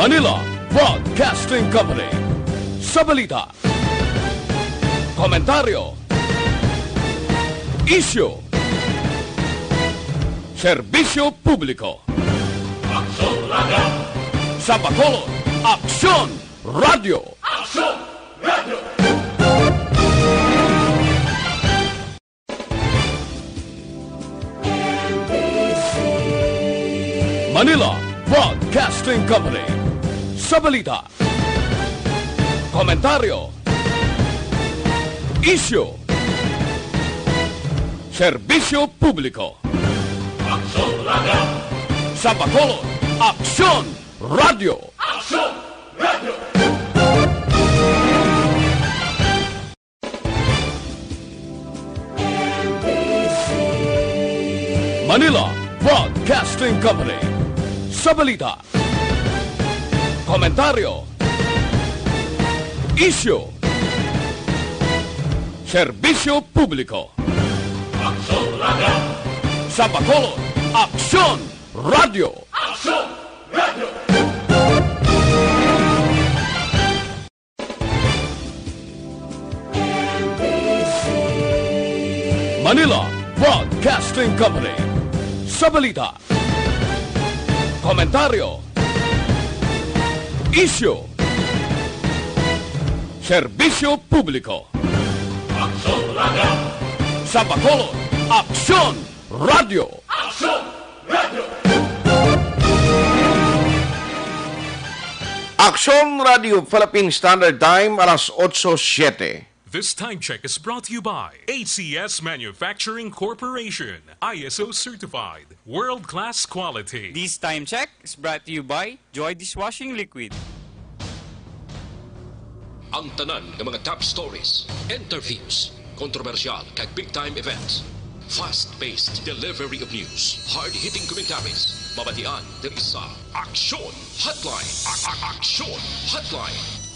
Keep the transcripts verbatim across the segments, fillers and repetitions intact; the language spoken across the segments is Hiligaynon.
Manila Broadcasting Company. Sa balita, komentaryo, isyu, serbisyo publiko. Aksyon Radio. Sa Bacolod, Aksyon Radio. Aksyon Radio. Manila Broadcasting Company. Sa balita, komentaryo, isyu, serbisyo publiko. Aksyon Radio. Sa Bacolod, Aksyon Radio. Aksyon Radio. Manila Broadcasting Company. Sa balita, komentaryo, isyu, serbisyo publiko. Aksyon Radio. Sa Bacolod, Aksyon Radio. Aksyon Radio. Manila Broadcasting Company. Sa balita, komentaryo, isyu, serbisyo publiko. Aksyon Radio. Sa Bacolod, Aksyon Radio. Aksyon Radio. Aksyon Radio Philippine Standard Time, alas otso siete. This time check is brought to you by A C S Manufacturing Corporation, I S O certified, world-class quality. This time check is brought to you by Joy Dishwashing Liquid. Ang tanan nga mga top stories, interviews, kontrobersyal kag big time events, fast-paced delivery of news, hard-hitting commentaries, mabatian diri sa Aksyon Hotline. A- a- Aksyon Hotline.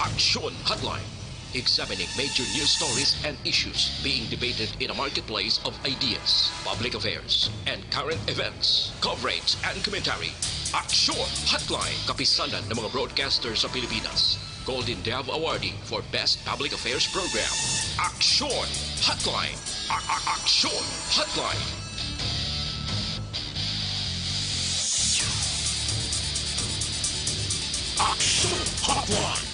Aksyon Hotline. Examining major news stories and issues being debated in a marketplace of ideas, public affairs, and current events. Coverage and commentary. Aksyon Hotline. Kapisanan ng mga broadcaster sa Pilipinas. Golden Dove Awardee for Best Public Affairs Program. Aksyon Hotline. A- a- Aksyon Hotline. Aksyon Hotline.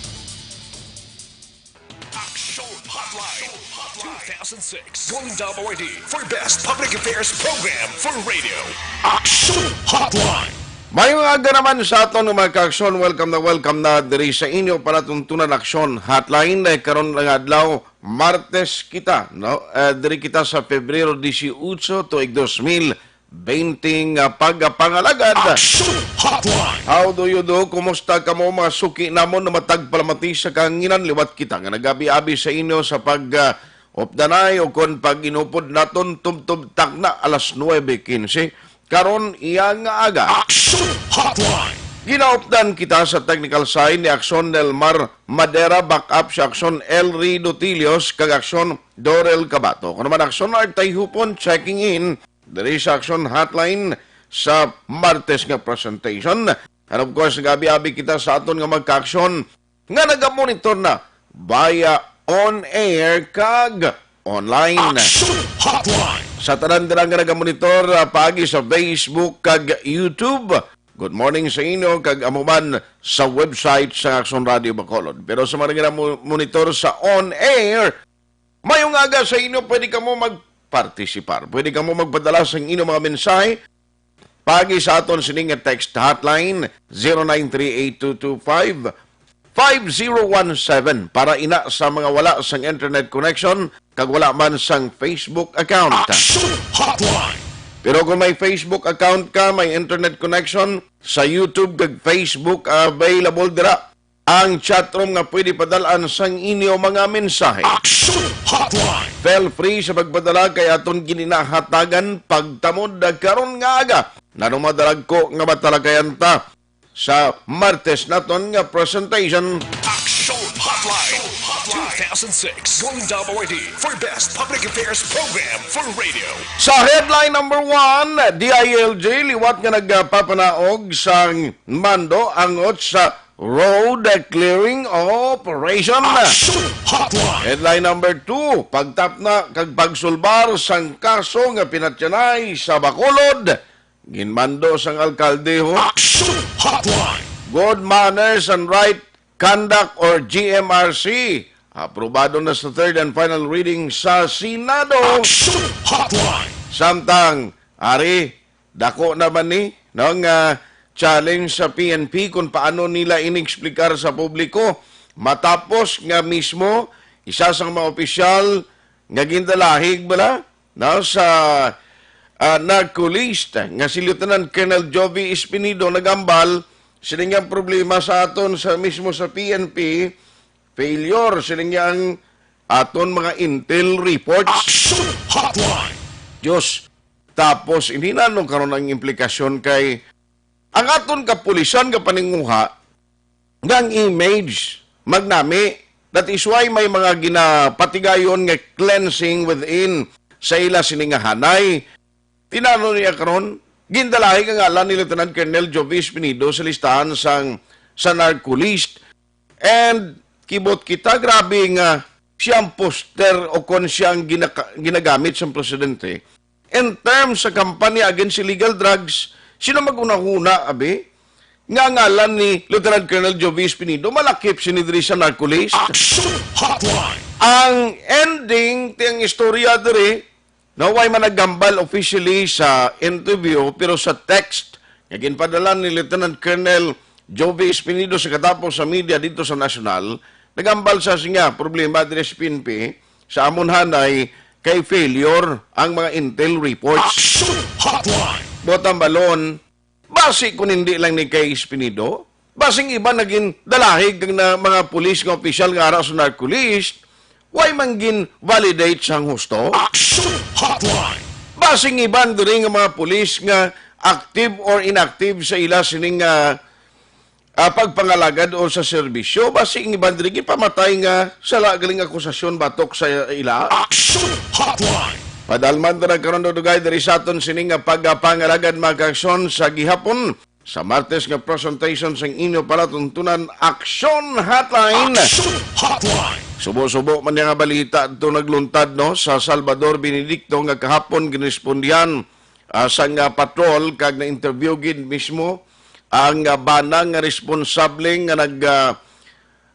Aksyon Hotline two thousand six Golden Dove Awardee for Best Public Affairs Program for Radio. Aksyon Hotline. Mayong aga naman sa aton nga mga ka-aksyon. Welcome na welcome na diri sa inyo palatuntunan Aksyon Hotline. Eh, karon nga adlaw, Martes kita, no? Eh, diri kita sa Pebrero dieciocho, tuig dos mil bente nga pagpangalagad. Aksyon Hotline. How do you do? Kumusta kamo, mga suki namon, nga matag palamati sa kahanginan? Liwat kita nga nagabi-abi sa inyo sa pag, ah, updanay o kon pag-inupod naton tubtob takna alas nuebe quince. Karon, iya nga aga. Aksyon Hotline. Ginaupdan kita sa technical side ni Aksyon Nelmar Madera, backup sa Aksyon Elry Dotilios, kag Aksyon Dorel Cabato. Kuno man Aksyon Art Tayhupon checking in diri sa Aksyon Hotline sa Martes nga presentation. And of course, nag-abi-abi kita sa aton nga magka-aksyon nga nagamonitor na via on air kag online. Aksyon Hotline. Sa tanan dira nga nagamonitor, ah, paagi sa Facebook kag YouTube, good morning sa inyo, kag amo man sa website sa Aksyon Radio Bacolod. Pero sa mga nga mo-, monitor sa on air, mayong aga sa inyo, pwede kamo magpartisipar. Pwede kamo magpadala sa inyong mga mensahe paagi sa aton sini nga text hotline, zero nine three eight two two five five zero one seven, para ina sa mga wala sang internet connection kag wala man sang Facebook account. Aksyon Hotline. Pero kung may Facebook account ka, may internet connection, sa YouTube kag Facebook available dira ang chat room nga pwede padalaan sang inyo mga mensahe. Aksyon Hotline. Feel free sa pagpadala kay aton gini nahatagan pagtamod karon nga aga. Nanong madalagko nga matalakayan ta sa Martes naton nga presentation. Aksyon Hotline two thousand six. six, Golden Dome Awardee for Best Public Affairs Program for Radio. Sa headline number one, D I L G liwat nga nagpapanaog sang mando angot sa road clearing operation. Action Hotline. Headline number two, pagtapna kag pagsulbar sang kaso nga pinatyanay sa Bacolod, ginmando sang alkalde ho. Action Hotline. Good manners and right conduct or G M R C. Aprobado na sa third and final reading sa Senado. Action Hotline. Samtang, ari, dako naman ni, no, nga challenge sa P N P kung paano nila inexplikar sa publiko. Matapos nga mismo, isa sa mga opisyal nga gindalahig bala, no, sa, ah, narco list nga si Lieutenant Colonel Jovi Espinido nagambal, sining ang problema sa aton sa mismo sa P N P, failure, sining ang aton mga intel reports. Action Hotline. Diyos, tapos, hindi na, no, karon ang implikasyon kay ang aton kapulisan nga paninguha nga ang image magnami, that is why may mga ginapatigayon nga cleansing within sa ila sini nga hanay. Tinano niya karon, gindalahi ang ngalan ni Lieutenant Colonel Jovi Espinido sa listahan sang sa narco list. And kibot kita, grabe nga siya ang poster o kon siya ang ginaka- ginagamit sang presidente. In terms sa kampanya against illegal drugs, sino maghunahuna, abi, nga ngalan ni Lieutenant Colonel Jovi Espinido malakip sini diri sa narco list? Action Hotline. Ang ending ti ang istorya diri, no, way man naghambal officially sa interview, pero sa text nga ginpadala ni Lieutenant Colonel Jovi Espinido sa katapos sa media dito sa nasyonal, naghambal sa siya problema diri sa P N P, sa amon hanay kay failure ang mga intel reports. Action Hotline. Botang balon, basi kung hindi lang ni kay Espinido, basing iban naging dalahig kag na mga pulis nga opisyal nga ara sa narco list, way man gin-validate sang husto? Action Hotline. Basing iban diri nga mga pulis nga active or inactive sa ila sining, ah, ah, pagpangalagad o sa serbisyo, basi ang iban diri gipamatay nga sala galing akusasyon batok sa ila. Action Hotline. Padalman ta nagkaron dugay diri sa aton sini nga pagpangalagad, mga kaaksyon, sa gihapon sa Martes nga presentation sang inyo palatuntunan, Action Hotline. Action Hotline. Subo-subo man niya nga balita adto nagluntad, no, sa Salvador Benedicto nga kahapon ginispondihan ah, sang, ah, patrol kag na-interview gid mismo ang, ah, bana nga responsable nga nag, ah,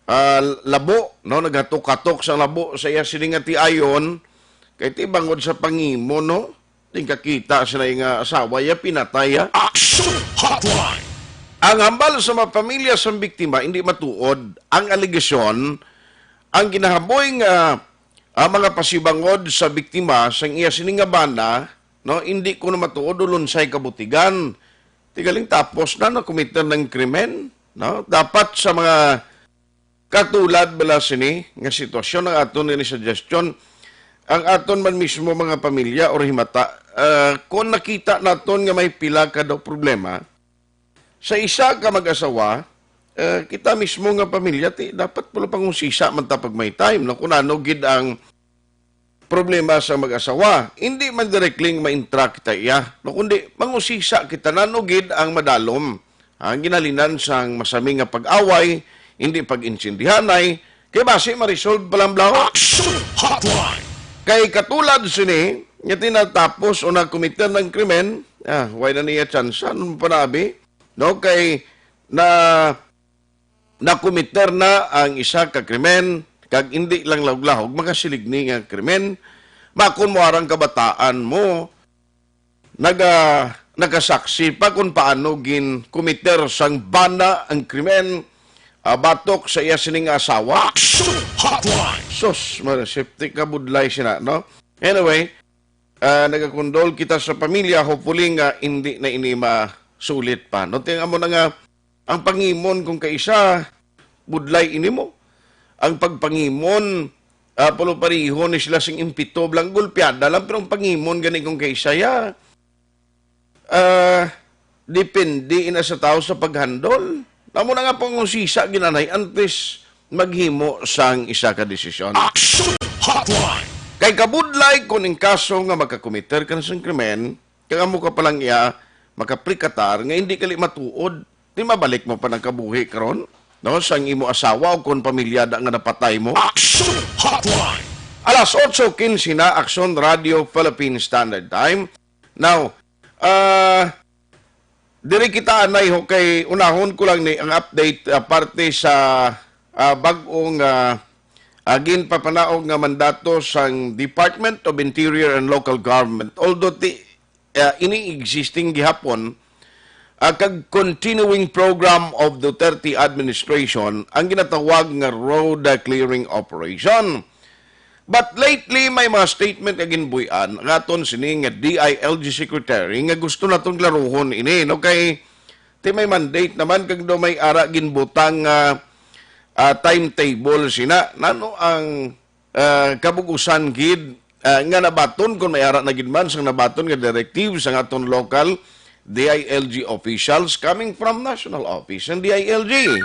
ah, labo, no, naghatok-hatok sang labo sa iya sini nga tiayon kay ti bangod sa pangimo, no, tingkakita sila nga asawa iya pinatay, ah. Action Hotline. Ang hambal sa mga pamilya sang biktima hindi matuod ang alegasyon, ang ginahaboy nga, ah, mga pasibangod sa biktima sang iya sini nga bana, no, hindi ko na matuod o lunsay kabutigan. Tigaling tapos na nakomiter ng krimen, no? Dapat sa mga katulad bala sini nga sitwasyon, ang aton ini suggestion, ang aton man mismo mga pamilya or himata, ah, kung nakita naton nga may pila ka daw problema sa isa ka mag-asawa, eh, kita mismo nga pamilya, ti, dapat pala pangusisa man ta pag may time, no? Kung ano gid ang problema sa mag-asawa. Hindi man directly nga ma-interact kita iya, no, kundi mangusisa kita nano gid ang madalom, ang ginhalinan sang masami nga pag-away, hindi pag-intindihanay, kay basi ma-resolve pa lang, blaho. Action Hotline. Kay katulad sini nga tinatapos o nagkomiter ng krimen, ah, way na niya tsansa, ano pa na, abi? No, kay na nakomiter na ang isa ka krimen, kag indi lang lahog-lahog makasilig ni nga krimen. Makon mo arang kabataan mo, naga-, nakasaksi pa kung paano ginkomiter sang bana ang krimen, ah, batok sa iya sining asawa. Action Hotline! Sus, ma-, safety ka budlay sina, no? Anyway, ah, nagakondol kita sa pamilya. Hopefully nga hindi na ini masulit pa, no? Ting amo na nga, ang pangimon kung kaisa, budlay ini mo. Ang pagpangimon, ah, palo-pareho ni sila sing impito, lang gulpiada lang, pero ang pangimon gani kung kaisa ya, ah, depende ina sa tao sa paghandol. Amo na nga pangusisa ginanay, antes maghimo sang isa ka desisyon. Action Hotline! Kay kabudlay kon ing kaso nga makakomiter ka na sang krimen, kag amo ka pa lang iya makaplikatar nga hindi ka li matuod, di mabalik mo pa nagkabuhi karon, no, sang imo asawa o kon pamilyada nga napatay mo. Action Hotline! Alas otso quince na, Action Radio Philippine Standard Time. Now, ah, diri kita anay ho kay unahon ko lang ni ang update, ah, parte sa, ah, bag-ong, ah, ah, ginpapanaog nga mandato sang Department of Interior and Local Government. Although ti, ah, ini existing gihapon, ah, kag continuing program of Duterte administration ang ginatawag nga road, ah, clearing operation. But lately, may mga statement nga ginbuy-an ang aton sini nga D I L G secretary nga gusto naton klaruhon ini, no? Kay ti may mandate naman kag daw may ara ginbutang nga, ah, timetable sina. Nano ang, ah, kabug-usan gid, ah, nga nabaton, kon may ara na gid man sang nabaton nga directive sang aton local D I L G officials coming from national office and D I L G.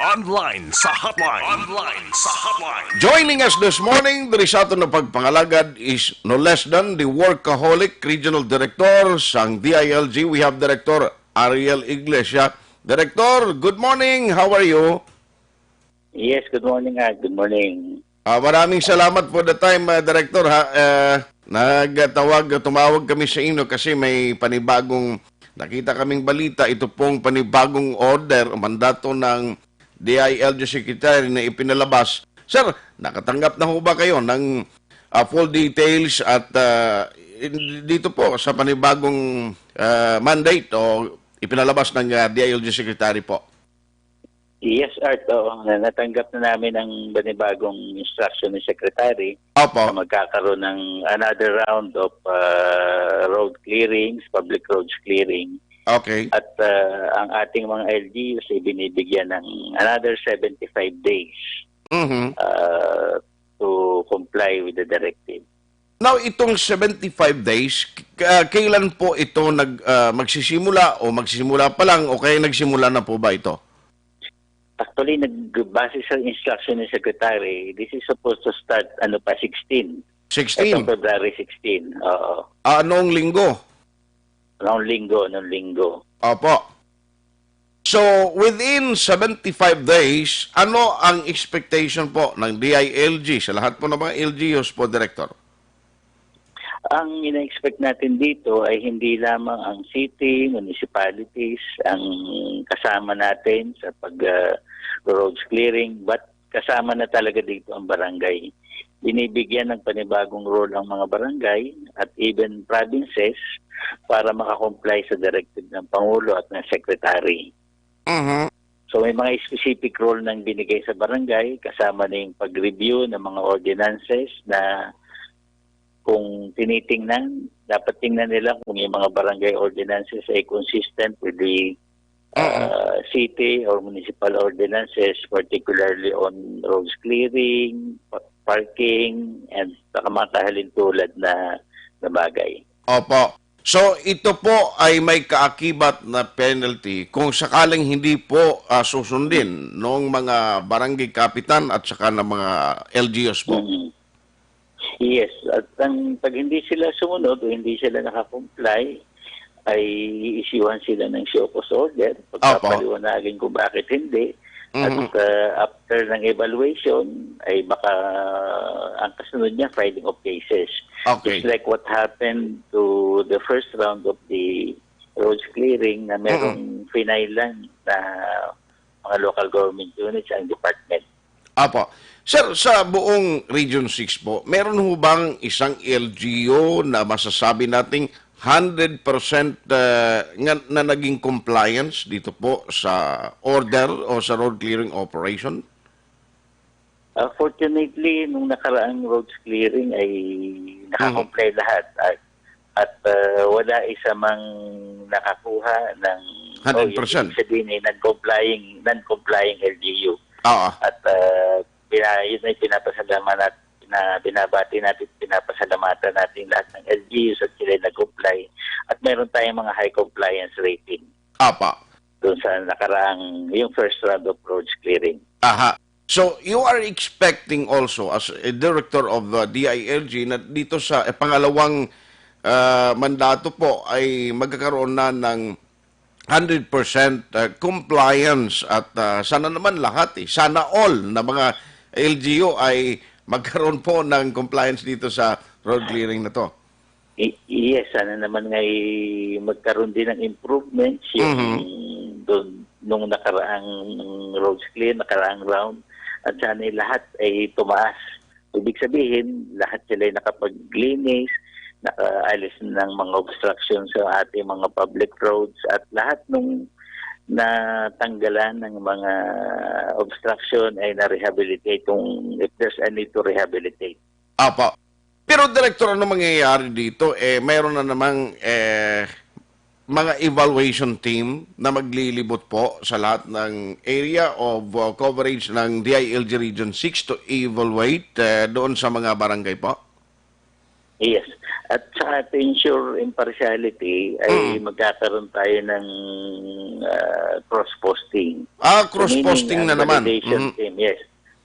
Online sa hotline. Online sa hotline. Joining us this morning, diri sa aton na pagpangalagad is no less than the workaholic regional director sang D I L G. We have Director Ariel Iglesia. Director, good morning. How are you? Yes, good morning, ah. Good morning. Ah, maraming salamat for the time, ah, Director, ha. Eh, nagtawag, tumawag kami sa inyo kasi may panibagong, nakita kaming balita, ito pong panibagong order o mandato ng D I L G Secretary na ipinalabas. Sir, nakatanggap na ho ba kayo ng, ah, full details at, ah, in-, dito po sa panibagong, ah, mandate o ipinalabas ng, ah, D I L G Secretary po? Yes, Art. Oo, na-, natanggap na namin ang panibagong instruction ni Secretary Opo. Na magkakaroon ng another round of, ah, road clearings, public roads clearing. Okay. At, ah, ang ating mga L G Us ay binibigyan ng another seventy-five days, Mhm. ah, to comply with the directive. Now, itong seventy-five days, k-, ah, kailan po ito nag-, ah, magsisimula o magsisimula pa lang o kaya nagsimula na po ba ito? Actually, nag-, base sa instruction ni Secretary, this is supposed to start, ano pa, sixteen. Sixteen? Itong February sixteen, oo. Ah, noong linggo? Noong linggo, noong linggo. Opo. So, within seventy-five days, ano ang expectation po ng D I L G sa lahat po ng mga L G Us po, Director? Ang ina-expect natin dito ay hindi lamang ang city, municipalities ang kasama natin sa pag, ah, roads clearing, but kasama na talaga dito ang barangay. Binibigyan ng panibagong role ang mga barangay at even provinces para makakomply sa directive ng Pangulo at ng Secretary. Mhm. So, may mga specific role nang binigay sa barangay, kasama na yung pag-review ng mga ordinances na kung tinitingnan, dapat tingnan nila kung yung mga barangay ordinances ay consistent with the, Mhm. uh, city or municipal ordinances, particularly on roads clearing, pa-, parking, and sa mga kahalintulad na, na bagay. Opo. So, ito po ay may kaakibat na penalty kung sakaling hindi po, ah, susundin ng mga barangay kapitan at saka ng mga L G Us po. Mm. Yes, at ang, pag hindi sila sumunod o hindi sila nakakomply, ay iisyuhan sila ng show cause order. Opo. Pagpapaliwanagin kung bakit hindi. At, Mhm. uh, after ng evaluation, ay baka ang kasunod niya, filing of cases. Okay. Just like what happened to the first round of the roads clearing na merong Mhm. final lang na mga local government units ang department. Apo. Sir, sa buong Region six po, meron ho bang isang L G U na masasabi nating hundred percent, ah, nga, na naging compliance dito po sa order o sa road clearing operation? Ah, fortunately, nung nakaraang roads clearing ay nakakomply Mhm. lahat. At, at, ah, wala isa mang nakakuha ng, Hundred percent. Oh, yung ibig sabihin ay non-complying, non-complying L G U. Oo. At, ah, pina-, yun ay pinapasalamatan, pina-, binabati natin, pinapasalamatan natin lahat ng L G Us at sila nag-comply. At meron tayong mga high compliance rating. Apa. Doon sa nakaraang, yung first round of roads clearing. Aha. So, you are expecting also as a director of the D I L G na dito sa, eh, pangalawang, ah, mandato po ay magkakaroon na ng hundred percent, ah, compliance at, ah, sana naman lahat, eh, sana all na mga L G U ay magkaroon po ng compliance dito sa road clearing na 'to. I-, yes, sana naman nga i-, magkaroon din ng improvements yung Mhm. doon nung nakaraang roads clear, nakaraang round, at sana lahat ay tumaas. Ibig sabihin, lahat sila ay nakapaglinis, nakaalis ng mga obstruction sa ating mga public roads, at lahat nung natanggalan ng mga obstruction ay na-rehabilitate kung if there's a need to rehabilitate. Apo. Pero, Director, ano mangyayari dito? Eh, mayroon na namang, eh, mga evaluation team na maglilibot po sa lahat ng area of, uh, coverage ng D I L G Region six to evaluate, eh, doon sa mga barangay po? Yes. At sa to ensure impartiality ay Mm. magkakaroon tayo ng, ah, cross-posting. Ah, So, meaning, cross-posting ang na naman. validation Mhm. team, yes.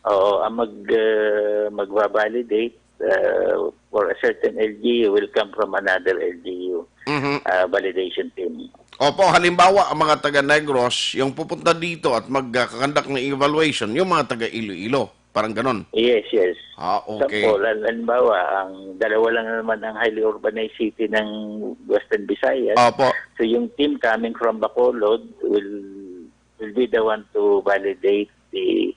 Oo, ang mag, ah, magva-validate, ah, for a certain L G U will come from another L G U, Mhm. ah, validation team. Opo, halimbawa, ang mga taga Negros, yung pupunta dito at magkakandak ng evaluation, yung mga taga Iloilo. Parang ganon. Yes, yes. Ah, okay. Sample, hal-, halimbawa, ang dalawa lang naman ang highly urbanized city ng Western Visayas. Opo. So, yung team coming from Bacolod will, will be the one to validate the,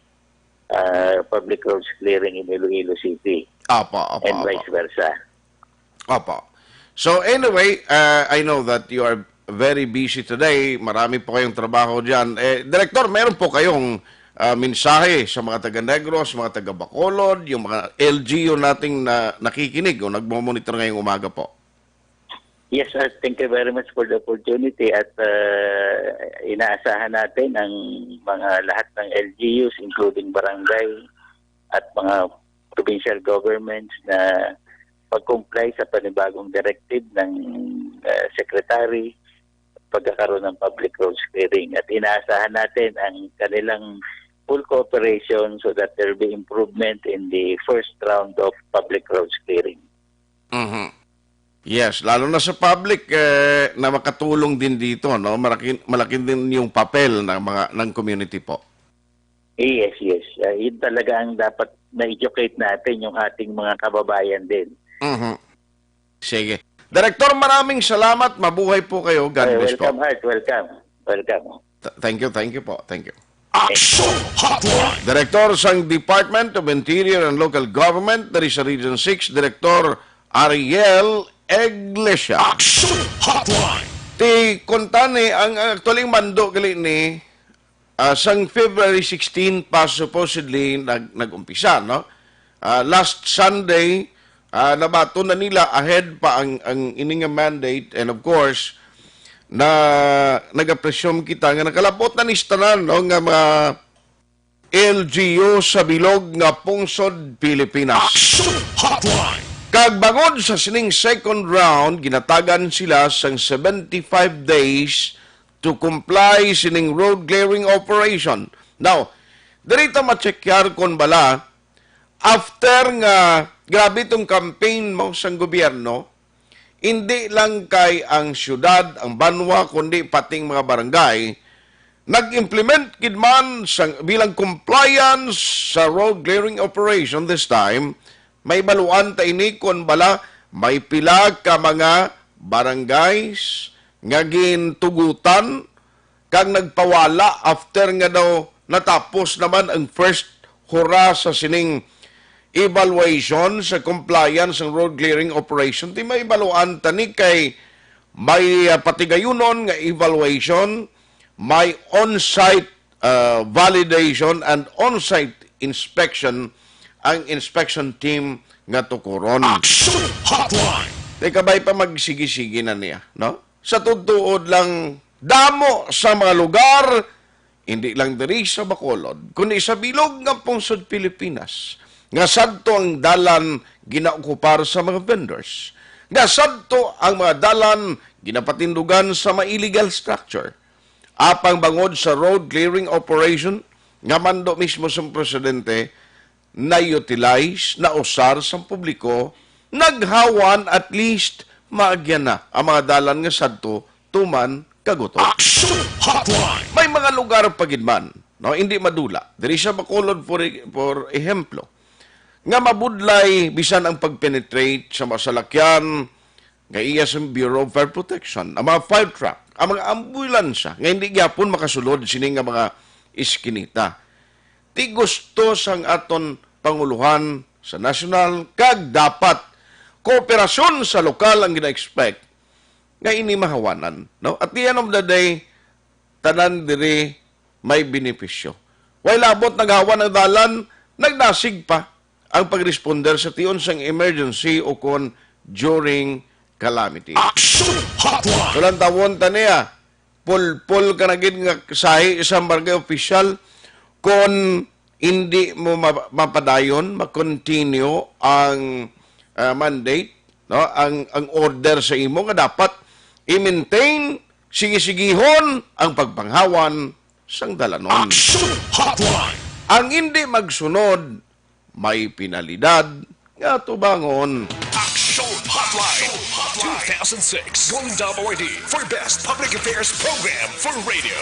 uh, public roads clearing in Iloilo City. Opo, opo, And opo. vice versa. Opo. So, anyway, uh, I know that you are very busy today. Marami po kayong trabaho diyan. Eh, Director, meron po kayong, ah, mensahe sa mga taga Negros, mga taga Bacolod, yung mga L G U nating na nakikinig o nagmo-monitor ngayong umaga po? Yes, sir. Thank you very much for the opportunity at, uh, inaasahan natin ang mga lahat ng L G Us, including barangay at mga provincial governments, na mag-comply sa panibagong directive ng, uh, Secretary pagkakaroon ng public roads clearing. At inaasahan natin ang kanilang full cooperation so that there will be improvement in the first round of public roads clearing. Mhm. Yes, lalo na sa public, eh, na makatulong din dito, no? Malaki, malaki din yung papel ng mga, ng community po. Yes, yes. Ah, yun talaga ang dapat na-educate natin yung ating mga kababayan din. Mhm. Sige. Director, maraming salamat. Mabuhay po kayo. God Ay, bless po. Welcome, Art. Welcome. Welcome. Th-, thank you, thank you po. Thank you. Action Hotline. Director sang Department of Interior and Local Government diri sa Region six, Director Ariel Iglesia. Action Hotline. Ti kuntani ang, ang actually mando gali ni, ah, sang February sixteen pa supposedly nag-, nag-umpisa, no? Ah, last Sunday, ah, nabaton na nila ahead pa ang, ang ini nga mandate, and of course, na nag-appreciate kita nga nakalabot na ni tanan, no, nga mga L G U sa bilog nga pungsod Pilipinas. Action Hotline. Kag bangod sa sining second round, ginatagan sila sang seventy-five days to comply sining road clearing operation. Now, diri ta ma-checkar kon bala, after nga grabe tong campaign mo sang gobyerno, hindi lang kay ang syudad, ang banwa, kundi pating mga barangay, nag-implement gid man sang, bilang compliance sa road clearing operation this time, may baluan ta ini kon bala may pila ka mga barangays nga gintugutan kag nagpawala after nga daw natapos naman ang first hora sa sining evaluation sa compliance ng road clearing operation. Ti may baluan tani kay may, ah, patigayunon nga evaluation, may on-site, ah, validation and on-site inspection ang inspection team nga tukuron. Action Hotline. Teka, bay pa magsigi-sigi na niya, no? Sa tuod-tuod lang, damo sa mga lugar, hindi lang diri sa Bacolod, kundi sa bilog nga pungsod Pilipinas, nga sadto ang dalan ginaokupar sa mga vendors, nga sadto ang mga dalan ginapatindugan sa mga illegal structure. Apang bangod sa road clearing operation, nga mando mismo sang presidente, na-utilize, nausar sang publiko, naghawan, at least maagyan na ang mga dalan nga sadto tuman kagutom. Action Hotline! May mga lugar pa gid man, no, hindi madula. Diri sa Bacolod, for, for ehemplo, nga mabudlay bisan ang pag-penetrate sa mga salakyan nga iya sa Bureau of Fire Protection, ang mga fire truck, ang mga ambulansya nga hindi gyapon makasulod sini nga mga iskinita. Ti gusto sang aton panguluhan sa nasyonal, kag dapat kooperasyon sa lokal ang gina-expect nga ini mahawanan, no? At the end of the day, tanan diri may benepisyo. Way labot naghawan ang dalan, nagdasig pa ang pag-responder sa tion sang emergency o kon during calamity. Action Hotline! Tulantawon ta niya, pulpol ka na gid nga sahi isang barangay official kon hindi mo ma-, mapadayon, ma-continue ang, ah, mandate, no? Ang, ang order sa imo nga dapat i-maintain, sige-sigihon ang pagpanghawan sang dalanon. Action Hotline! Ang hindi magsunod may penalidad nga tubangon. Action Hotline two thousand six Golden Dove Awardee for Best Public Affairs Program for Radio.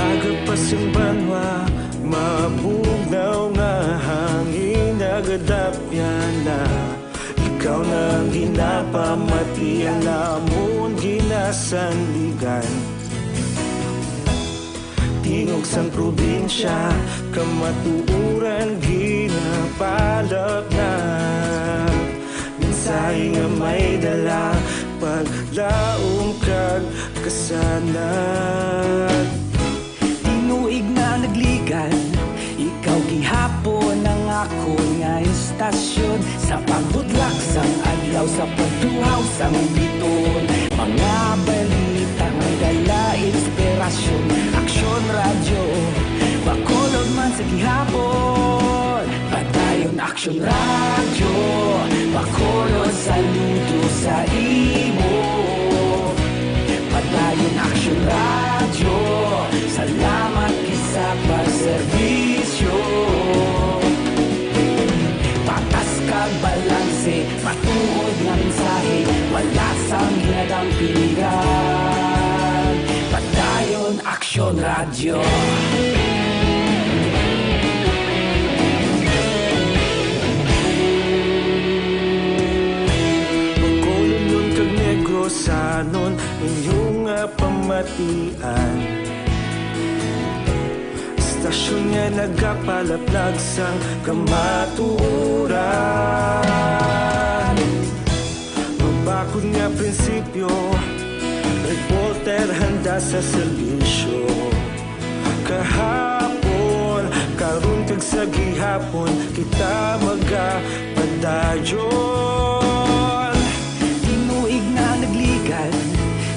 Aga pa sing banwa, mabugnaw nga hangin nagadapyan na. Ikaw na ang ginapamati, ang amon ginasandigan. Tingog sang probinsya, kamatuoran ginapalap na. Mensahe nga may dala, paglaom kag kasanag. Tinuig na nagligan, ikaw gihapon ang akon nga istasyon. Sa pagbutlak sang adlaw, sa pagtuhaw sang biton, mga balita may dala inspirasyon. Aksyon Radyo, Bacolod man sa gihapon. Padayon Aksyon Radyo, Bacolod, saludo sa imo. Padayon Aksyon Radyo, salamat gid sa pagserbisyo. Patas kag balanse, matuod nga mensahe, wala sang ginadampigan. Padayon Aksyon Radyo. Bacolodnon kag Negrosanon, inyo nga pamatian. Istasyon nga nagapalaplag sang kamatuoran. Mabakod nga prinsipyo, reporter handa sa serbisyo. Kahapon, karon kag sa gihapon, kita magapadayon. Tinuig na nagligan,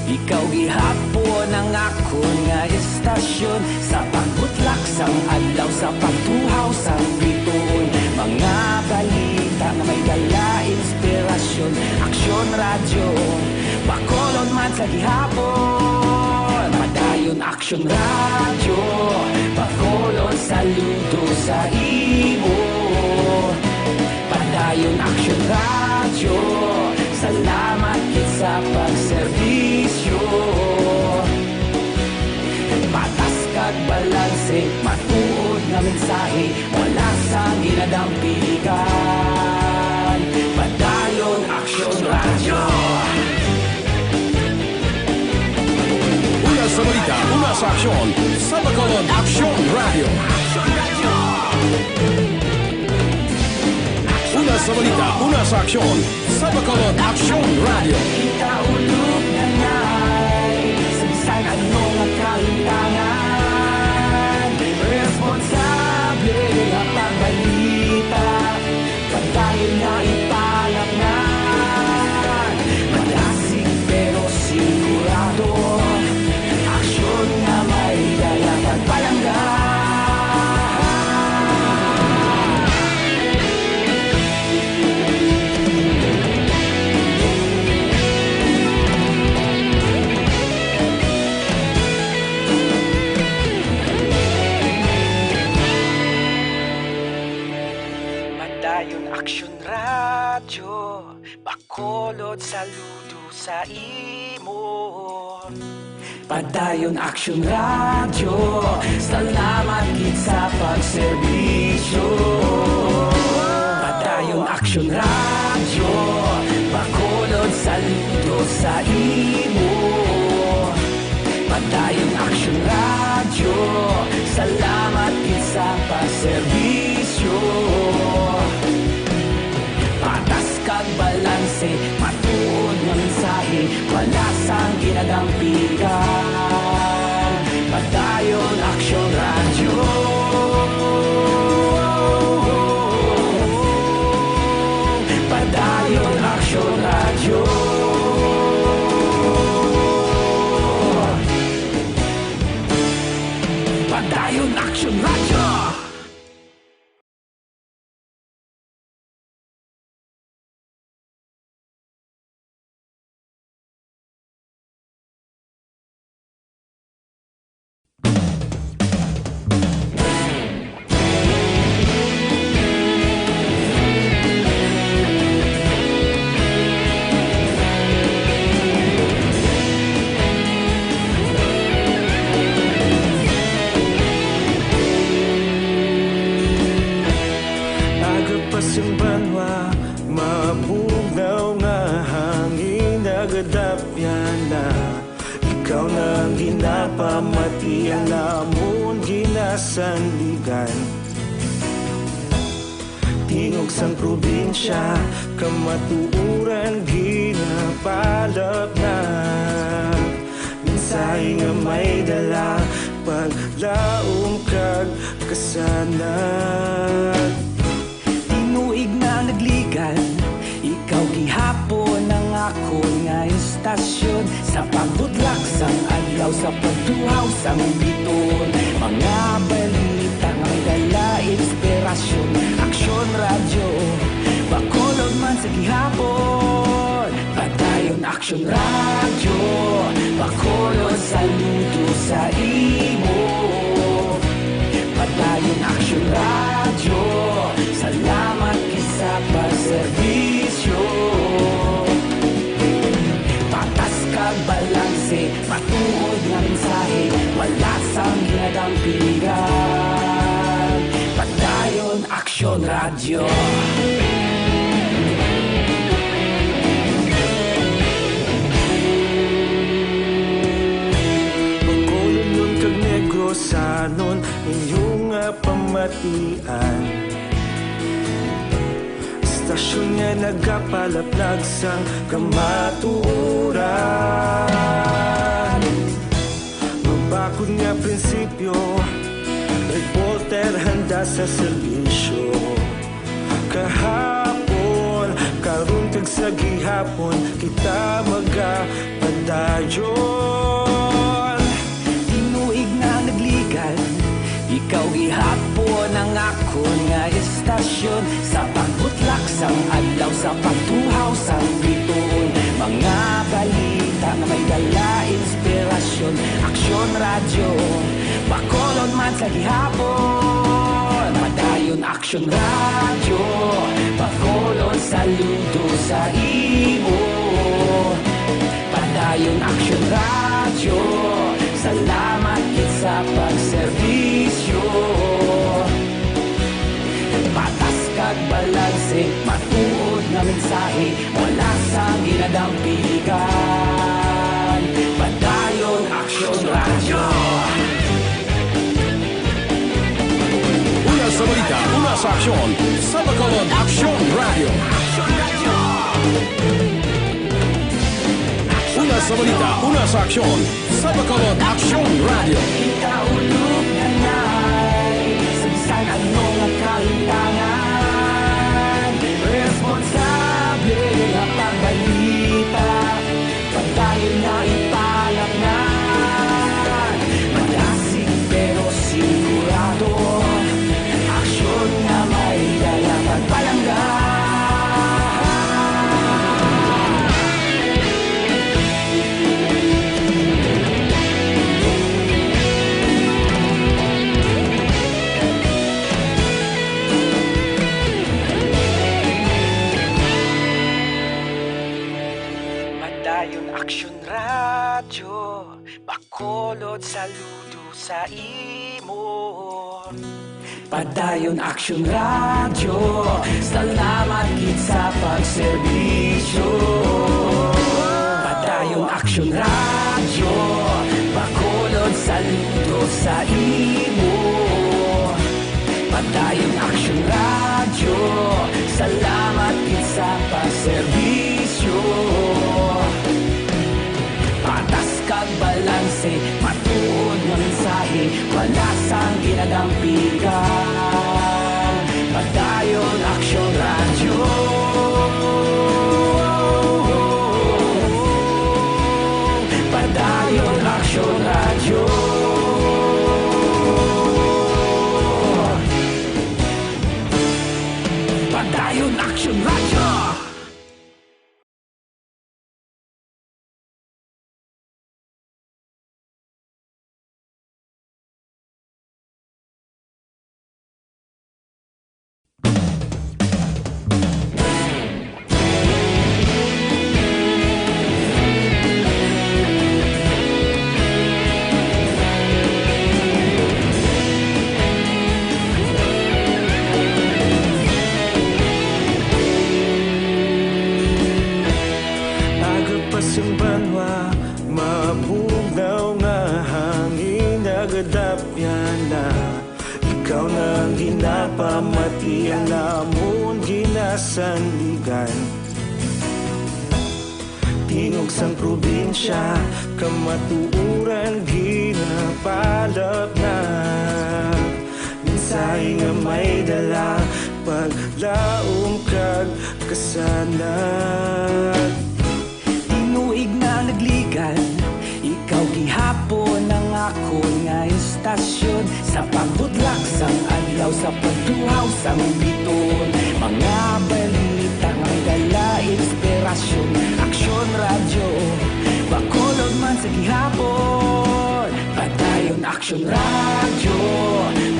ikaw gihapon ang akon nga istasyon. Sa pagbutlak sang adlaw, sa pagtuhaw sang bituon, mga balita nga may dala inspirasyon. Aksyon Radyo, Bacolod man sa gihapon. Padayon Aksyon Radyo, Bacolod, saludo sa imo. Padayon Aksyon Radyo, salamat gid sa pagserbisyo. Patas kag balanse, matuod nga mensahe, wala sang ginadampigan. Padayon Aksyon Radyo. Una sa balita, una sa aksyon, sa Bacolod Aksyon Radyo. Una sa balita, una sa aksyon, sa Bacolod Aksyon Radyo. Kita ulog na ngay, sa bisan ano nga kalimtangan. Saludo sa imo. Padayon Aksyon Radyo, salamat gid sa pagserbisyo. Padayon Aksyon Radyo, Bacolod, saludo sa imo. Padayon Aksyon Radyo, salamat gid sa pagserbisyo. Patas kag balanse, matuod nga mensahe, wala sang ginadampigan. Padayon Aksyon Radyo. Padayon Aksyon Radyo. Padayon Aksyon Radyo. Aga pa sang banwa, mabugnaw nga hangin nagadapyan na. Ikaw na ang ginapamati, ang amon ginasandigan. Tingog sang probinsya, kamatuoran ginapalapnag. Mensahe nga may dala, paglaom kag kasanag. Tinuig na nagligan, ikaw gihapon ang akon nga istasyon. Sa pagbutlak sang adlaw, sa pagtuhaw sang bituon, mga balita nga may dala inspirasyon. Aksyon Radyo, Bacolod man sa gihapon. Padayon Aksyon Radyo, Bacolod, saludo sa imo. Padayon Aksyon Radyo, salamat gid sa pagserbisyo. Patas kag balanse, matuod nga mensahe, wala sang ginadampigan. Padayon Aksyon Radyo. Bacolodnon kag Negrosanon, inyo nga pamatian. Istasyon nga nagapalaplag sang kamatuoran. Mabakod nga prinsipyo, reporter handa sa serbisyo. Kahapon, karon, kag sa gihapon, kita magapadayon. Tinuig na nagligan, ikaw gihapon ang akon nga istasyon. Sa pagbutlak sang adlaw, sa pagtuhaw sang bituon, mga balita nga may dala inspirasyon. Aksyon Radyo, Bacolod man sa gihapon. Padayon Aksyon Radyo, Bacolod, saludo sa imo. Padayon Aksyon Radyo, salamat gid sa pagserbisyo. Patas kag balanse, matuod nga mensahe, wala sang ginadampigan. Padayon Aksyon Radyo. Una sa balita, una sa aksyon, sa Bacolod Aksyon Radyo. Una sa balita, una sa aksyon, sa Bacolod Aksyon Radyo. Kita ulog na nai sa bisan ano nga kahintangan. Responsable nga pagbalita, padayon nga ipalapngan. Madasig pero sigurado, aksyon nga may dala pagpalangga. Bacolod, saludo sa imo. Padayon Aksyon Radyo, salamat gid sa pagserbisyo. Padayon Aksyon Radyo, Bacolod, saludo sa imo. Padayon Aksyon Radyo, salamat gid sa pagserbisyo. Patas kag balanse, matuod nga mensahe, wala sang ginadampigan. Padayon Aksyon Radyo. Padayon Aksyon Radyo. Padayon Aksyon Radyo. Aga pa sang banwa, mabugnaw nga hangin nagadapyan na. Ikaw na ang ginapamati, ang amon ginasandigan. Tingog sang probinsya, kamatuoran ginapalapnag. Mensahe nga may dala, paglaom kag kasanag. Tinuig na nagligan, ikaw gihapon ang akon nga istasyon. Sa pagbutlak sang adlaw, sa pagtuhaw sang biton, mga balita nga may dala inspirasyon. Aksyon Radyo, Bacolod man sa gihapon. Padayon Aksyon Radyo,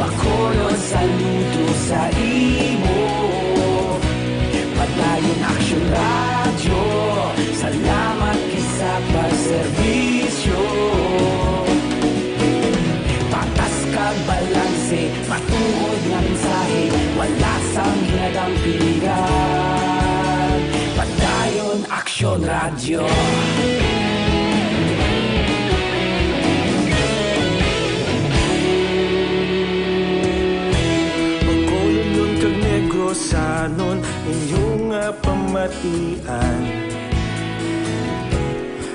Bacolod, saludo sa imo. Padayon Aksyon Radyo, salamat gid sa pagserbisyo. Patas kag balanse, matuod nga mensahe, wala sang ginadampigan. Padayon Aksyon Radyo. Bacolodnon kag Negrosanon, inyo nga pamatian.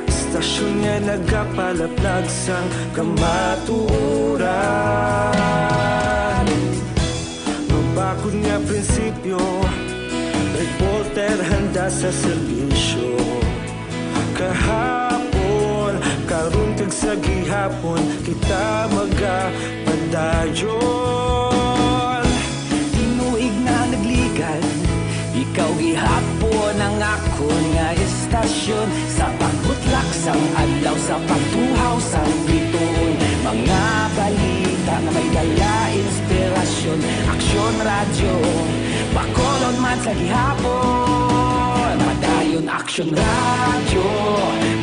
Istasyon nga nagapalaplag sang kamatuoran. Mabakod nga prinsipyo, reporter handa sa serbisyo. Kahapon, karon, kag sa gihapon, kita magapadayon. Tinuig na nagligan, ikaw gihapon ang akon nga istasyon. Sa pagbutlak sang adlaw, sa pagtuhaw sang bituon, mga balita nga may dala inspirasyon. Aksyon Radyo, Bacolod man sa gihapon. Padayon Aksyon Radyo,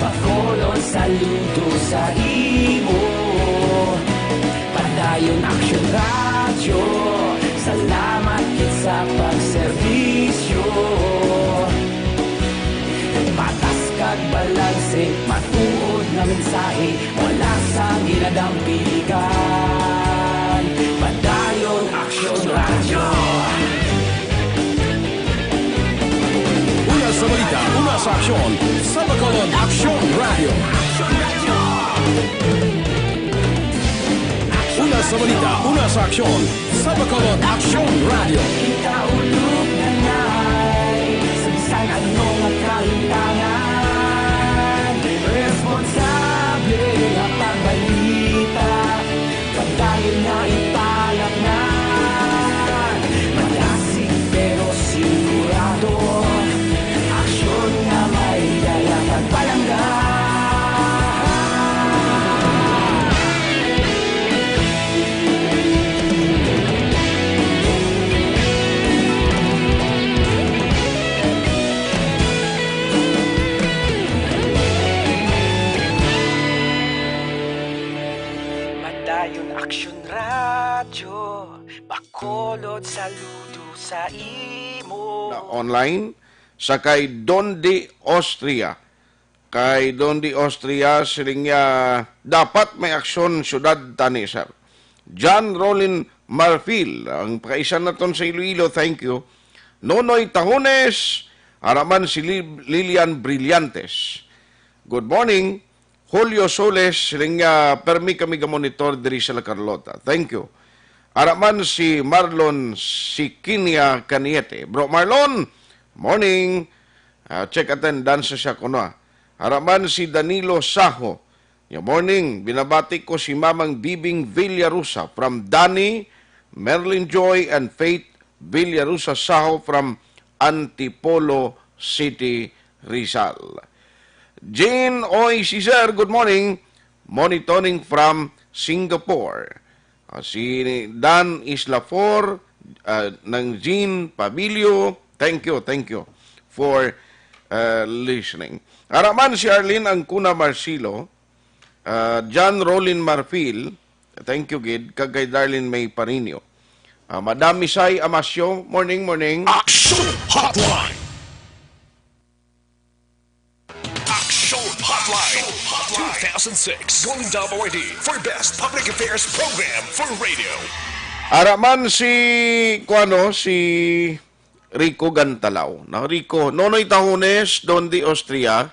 Bacolod, saludo sa imo. Padayon Aksyon Radyo, salamat gid sa pagserbisyo. Patas kag balanse, matuod nga mensahe, wala sang ginadampigan. Padayon Aksyon Radyo. Una sa balita, una sa aksyon, sa Bacolod Aksyon Radyo. Una sa balita, una sa aksyon, sa Bacolod Aksyon Radyo. Kita ulog na nay, sa bisan ano nga kalimtangan, responsable nga pagbalita. Padayon nga ipalapngan, madasig pero sigurado. Aksyon nga may dala kag palangga. Aksyon Radyo, Bacolod, saludo sa imo. Na online sa kay Dondi Austria. Kay Dondi Austria, siling niya, dapat may aksyon syudad tani, sir. John Rollin Marfil, ang pakaisan naton sa Iloilo, thank you. Nonoy Tahones, ara man si Lil-, Lilian Brillantes. Good morning. Julio Soles, siling niya, permi kami ga-monitor diri sa La Carlota. Thank you. Ara man si Marlon Sikinia Caniete. Bro Marlon, morning. Ah, check attendance siya kuno, ah. Ara man si Danilo Saho. Good morning. Binabati ko si Mamang Bibing Villarosa from Danny, Merlin Joy, and Faith Villarosa Saho from Antipolo City, Rizal. Jean Oy Cesar, good morning. Monitoring from Singapore. Ah, si Dan Isla four, ah, ng Jean Pabilio. Thank you, thank you for, ah, listening. Ara man si Arlene Angcuna Marcilo, ah, John Rollin Marfil. Thank you, gid. Kag kay Darlene May Parinio. Ah, Madam Misay Amasio, morning, morning. Action Hotline! Action Hotline two thousand six Golden Dove Awardee for Best Public Affairs Program for Radio. Ara man si, kuano, si Rico Gantalaw. No, Rico, Nonoy Tahones, Don de Austria.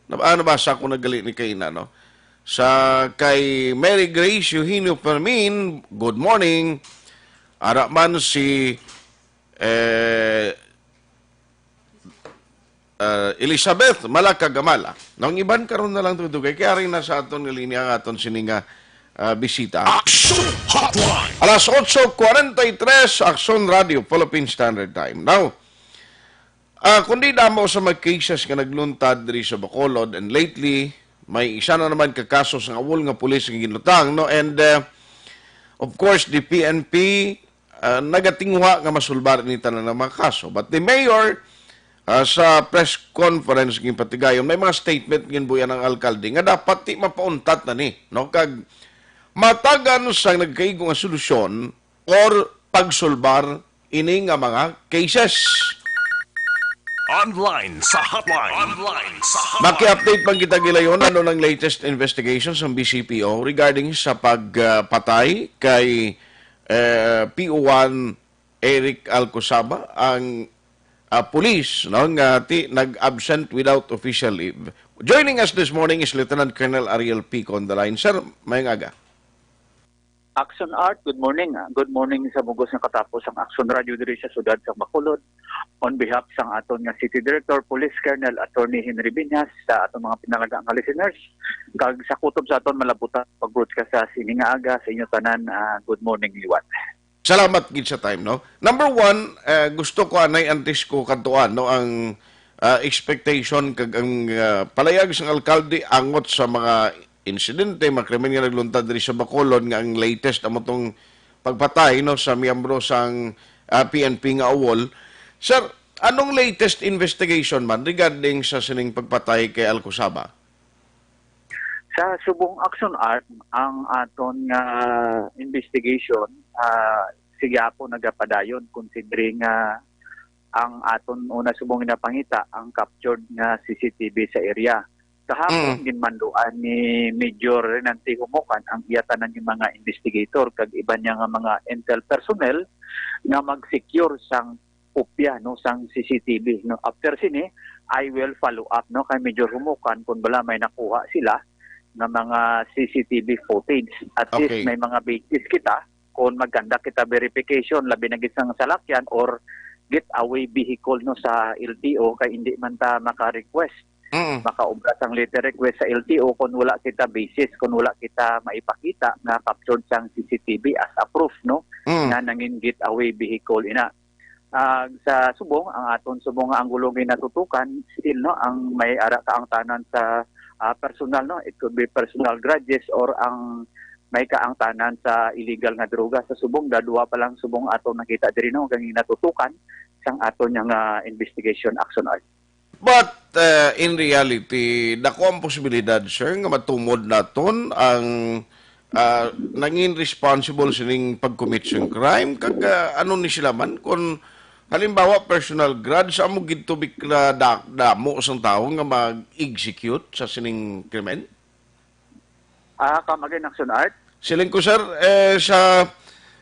Na, ah, nabasa ko na gali ni kaina, no? Sa kay Mary Grace Eugenio Fermin, good morning. Ara man si, eh, ah, Elizabeth Malaka Gamala. Nang iban karon na lang dugay, kay ari na sa aton nga linya ang aton sini nga, ah, bisita. Action Hotline! Alas otso cuarenta y tres, Action Radio, Philippine Standard Time. Now, ah, kundi damo sa mga cases nga nagluntad diri sa Bacolod, and lately, may isa na naman ka kaso sa awol nga pulis nga ginlutang, no? And, ah, of course, the P N P, ah, nagatinguha nga masulbar ini tanan nga mga kaso. But the mayor, ah, sa press conference nga patigayon, may mga statement nga ginbuy-an ang alkalde nga dapat di mapauntat na ni, no? Kag matagan sa nagkaigo nga solusyon or pagsulbar ini nga mga cases. Online sa hotline. Online sa hotline. Maki-update man kita gilayon ano nang latest investigation sa B C P O regarding sa pagpatay kay, eh, P O one Eric Alcosaba, ang, ah, pulis, no, nga ti nag-absent without official leave. Joining us this morning is Lieutenant Colonel Ariel Pico on the line. Sir, mayong aga. Action Art, good morning. Ah, good morning sa bugos nga katapos ang Action Radio diri sa siyudad sa Bacolod. On behalf sang aton nga City Director Police Colonel Attorney Henry Binyas, sa aton mga pinalaga nga listeners, kag sa kutob sa aton malabutan pag-broadcast sa sini nga aga, sa inyo tanan, ah, good morning liwat. Salamat gid sa time, no? Number one, eh, gusto ko anay antes ko kadtuan, no, ang, ah, expectation kag ang, ah, palayag sang alkalde angot sa mga insidente, mga krimen nga nagluntad diri sa Bacolod, nga ang latest amo tong pagpatay, no, sa miyembro sang, ah, P N P nga awol. Sir, anong latest investigation man regarding sa sining pagpatay kay Alcosaba? Sa subong Action Art, ang aton nga investigation, ah, sige po nagapadayon, considering nga ang aton una subong ginapangita ang captured nga C C T V sa area. Kahapon, Mm. ginmanduan ni Major Renante Humukan ang iya tanan nga mga investigator kag iban niya nga mga intel personnel nga mag-secure sang kopya, no, sang C C T V, no. After sini, I will follow up, no, kay Major Humukan kung bala may nakuha sila nga mga C C T V footage. At least Okay. may mga basis kita kung mag-conduct kita verification, labi na gid sang salakyan or getaway vehicle, no, sa L T O, kay hindi man ta maka-request, Mm. makaobra sang letter request sa L T O kung wala kita basis, kung wala kita maipakita nga captured sang C C T V as a proof, no, Mm. nga nangin getaway vehicle ina. Ah, sa subong, ang aton subong nga anggulo ginatutukan, still, no, ang may ara kaangtanan sa, ah, personal, no, it could be personal grudges or ang may kaangtanan sa illegal nga droga sa subong. Dadua pa lang subong aton nakita diri, no, kang ginatutukan sang aton nga investigation, Action Art. But, uh, in reality, dako ang posibilidad, sir, nga matumod naton ang, ah, nangin responsible sining pag-commit sang crime? Kag, ah, ano ni sila man? Kung halimbawa, personal grudge, amo gid to bikla da-, damo sang tawo nga mag-execute sa sining krimen? Ah, come again, Action Art? Siling ko, sir, eh, sa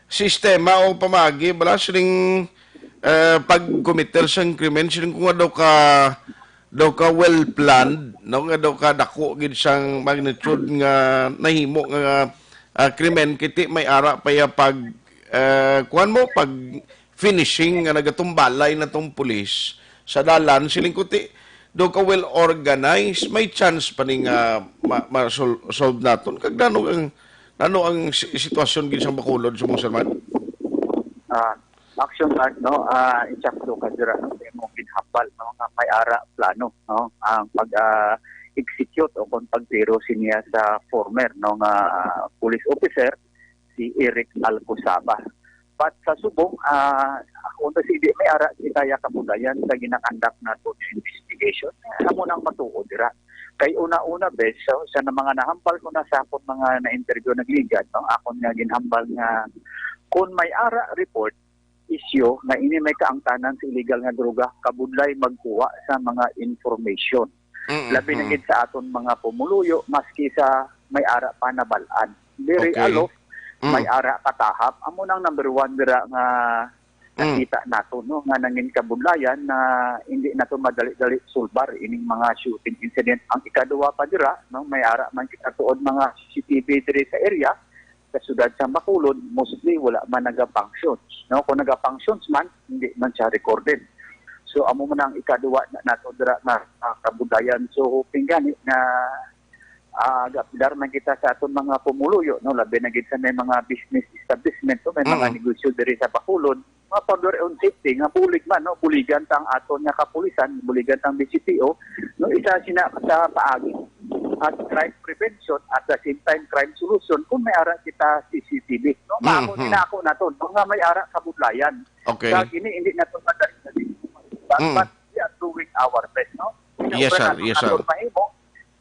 sistema o pamagi, bala, siling, eh, pag-committer sang krimen, siling ko nga daw ka, daw ka well-planned, no? Nga daw ka dako gid sang magnitude nga nahimo nga, ah, krimen, kiti may ara pa ya pag, eh, kuwan mo, pag finishing nga nagatumbalay na tong pulis sa dalan, siling ko ti, daw ka well organized, may chance pa ni nga ma-, ma-sol-, solve naton. Kag nano ang, nano ang si-, sitwasyon gid sa Bacolod sa mong sermon? Ah, Action Art, no? Ah, insakto ka dira sa imong ginhambal, no? Nga may ara plano, no? Ang pag, ah, execute o kung pagtiro siniya sa former, no, nga, ah, police officer, si Eric Alcosaba. But sa subong, ah, ako na si di may ara kita ya kabudayan sa ginakandak nato nga investigation. Amo nang matuod dira. Kay una-una, bes, sa, sa na mga nahambal ko na sa akon mga na-interview nagligad, no, akon nga ginhambal nga kung may ara report, isyu nga ini may kaangtanan sa illegal nga droga, kabudlay magkuha sa mga information. Mm, Labi na mm. gid sa aton mga pumuluyo, maski sa may ara pa nabal-an. Diri Okay. alof, Mm. may ara katahap. Amo nang number one dira nga Mm. nakita nato, no, nga nangin kabudlayan na hindi nato madali-dali sulbar ining mga shooting incident. Ang ikaduha pa dira, no, may ara man kita tuod mga C C T V diri sa area, sa siyudad sa Bacolod, mostly wala man naga-functions, no? Kung naga-functions man, hindi man siya recorded. So, amo man ang ikaduwa na nato dira nga, ah, kabudayan. So, hoping gani nga, ah, gapilar man kita sa aton mga pumuluyo, no? Labi na gid sa may mga business establishment, no? May mga Mm. negosyo diri sa Bacolod, nga for their own safety, nga bulig man, no? Buligan ta ang aton nga kapulisan, buligan ta ang D C P O, no? Isa sina sa paagi at crime prevention, at the same time crime solution, kung may ara kita C C T V, no? Mao Mhm. ni na ako nato, no? Nga may ara kabudlayan. Okay. Kag ini, hindi nato madali-dali. But, Mm. but we are doing our best, no? Yes, Sobra sir. nato Yes, sir. aton mahimo.